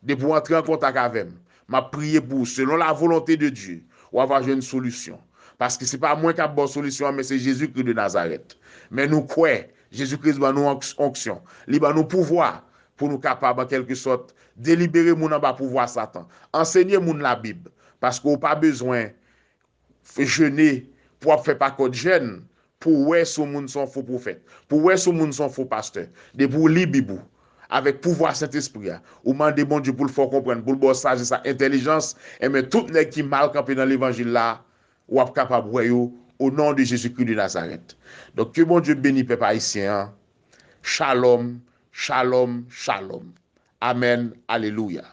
depi w antre an kontak avè m, m ap priye pou ou selon la volonté de Dieu, w ap jwenn solisyon. Paske se pa mwen k ap ba w solisyon an, men se Jezikri de Nazarèt. Men nou kwè, Jezikri ban nou onks-, onksyon. Li ban nou pouvwa pou nou kapab, an kèlke sòt, delibere moun anba pouvwa Satan. Ansenye moun Labib. Paske w pa bezwen jene pou w ap fè pakòt jèn pou w wè si yon moun se yon fo pwofèt, pou w wè si yon moun se yon fo pastè. Depi w li Bib ou, avèk pouvwa Sentespri a, ou mande Bondye pou l fè w konprann, pou l ba w sajès ak entèlijans, enben tout nèg ki mal kanpe nan levanjil la, w ap kapab wè yo, o non de Jezikri de Nazarèt. Donk, ke Bondye beni pèp ayisyen an. Shalom, shalom, shalom. Amèn, alelouya.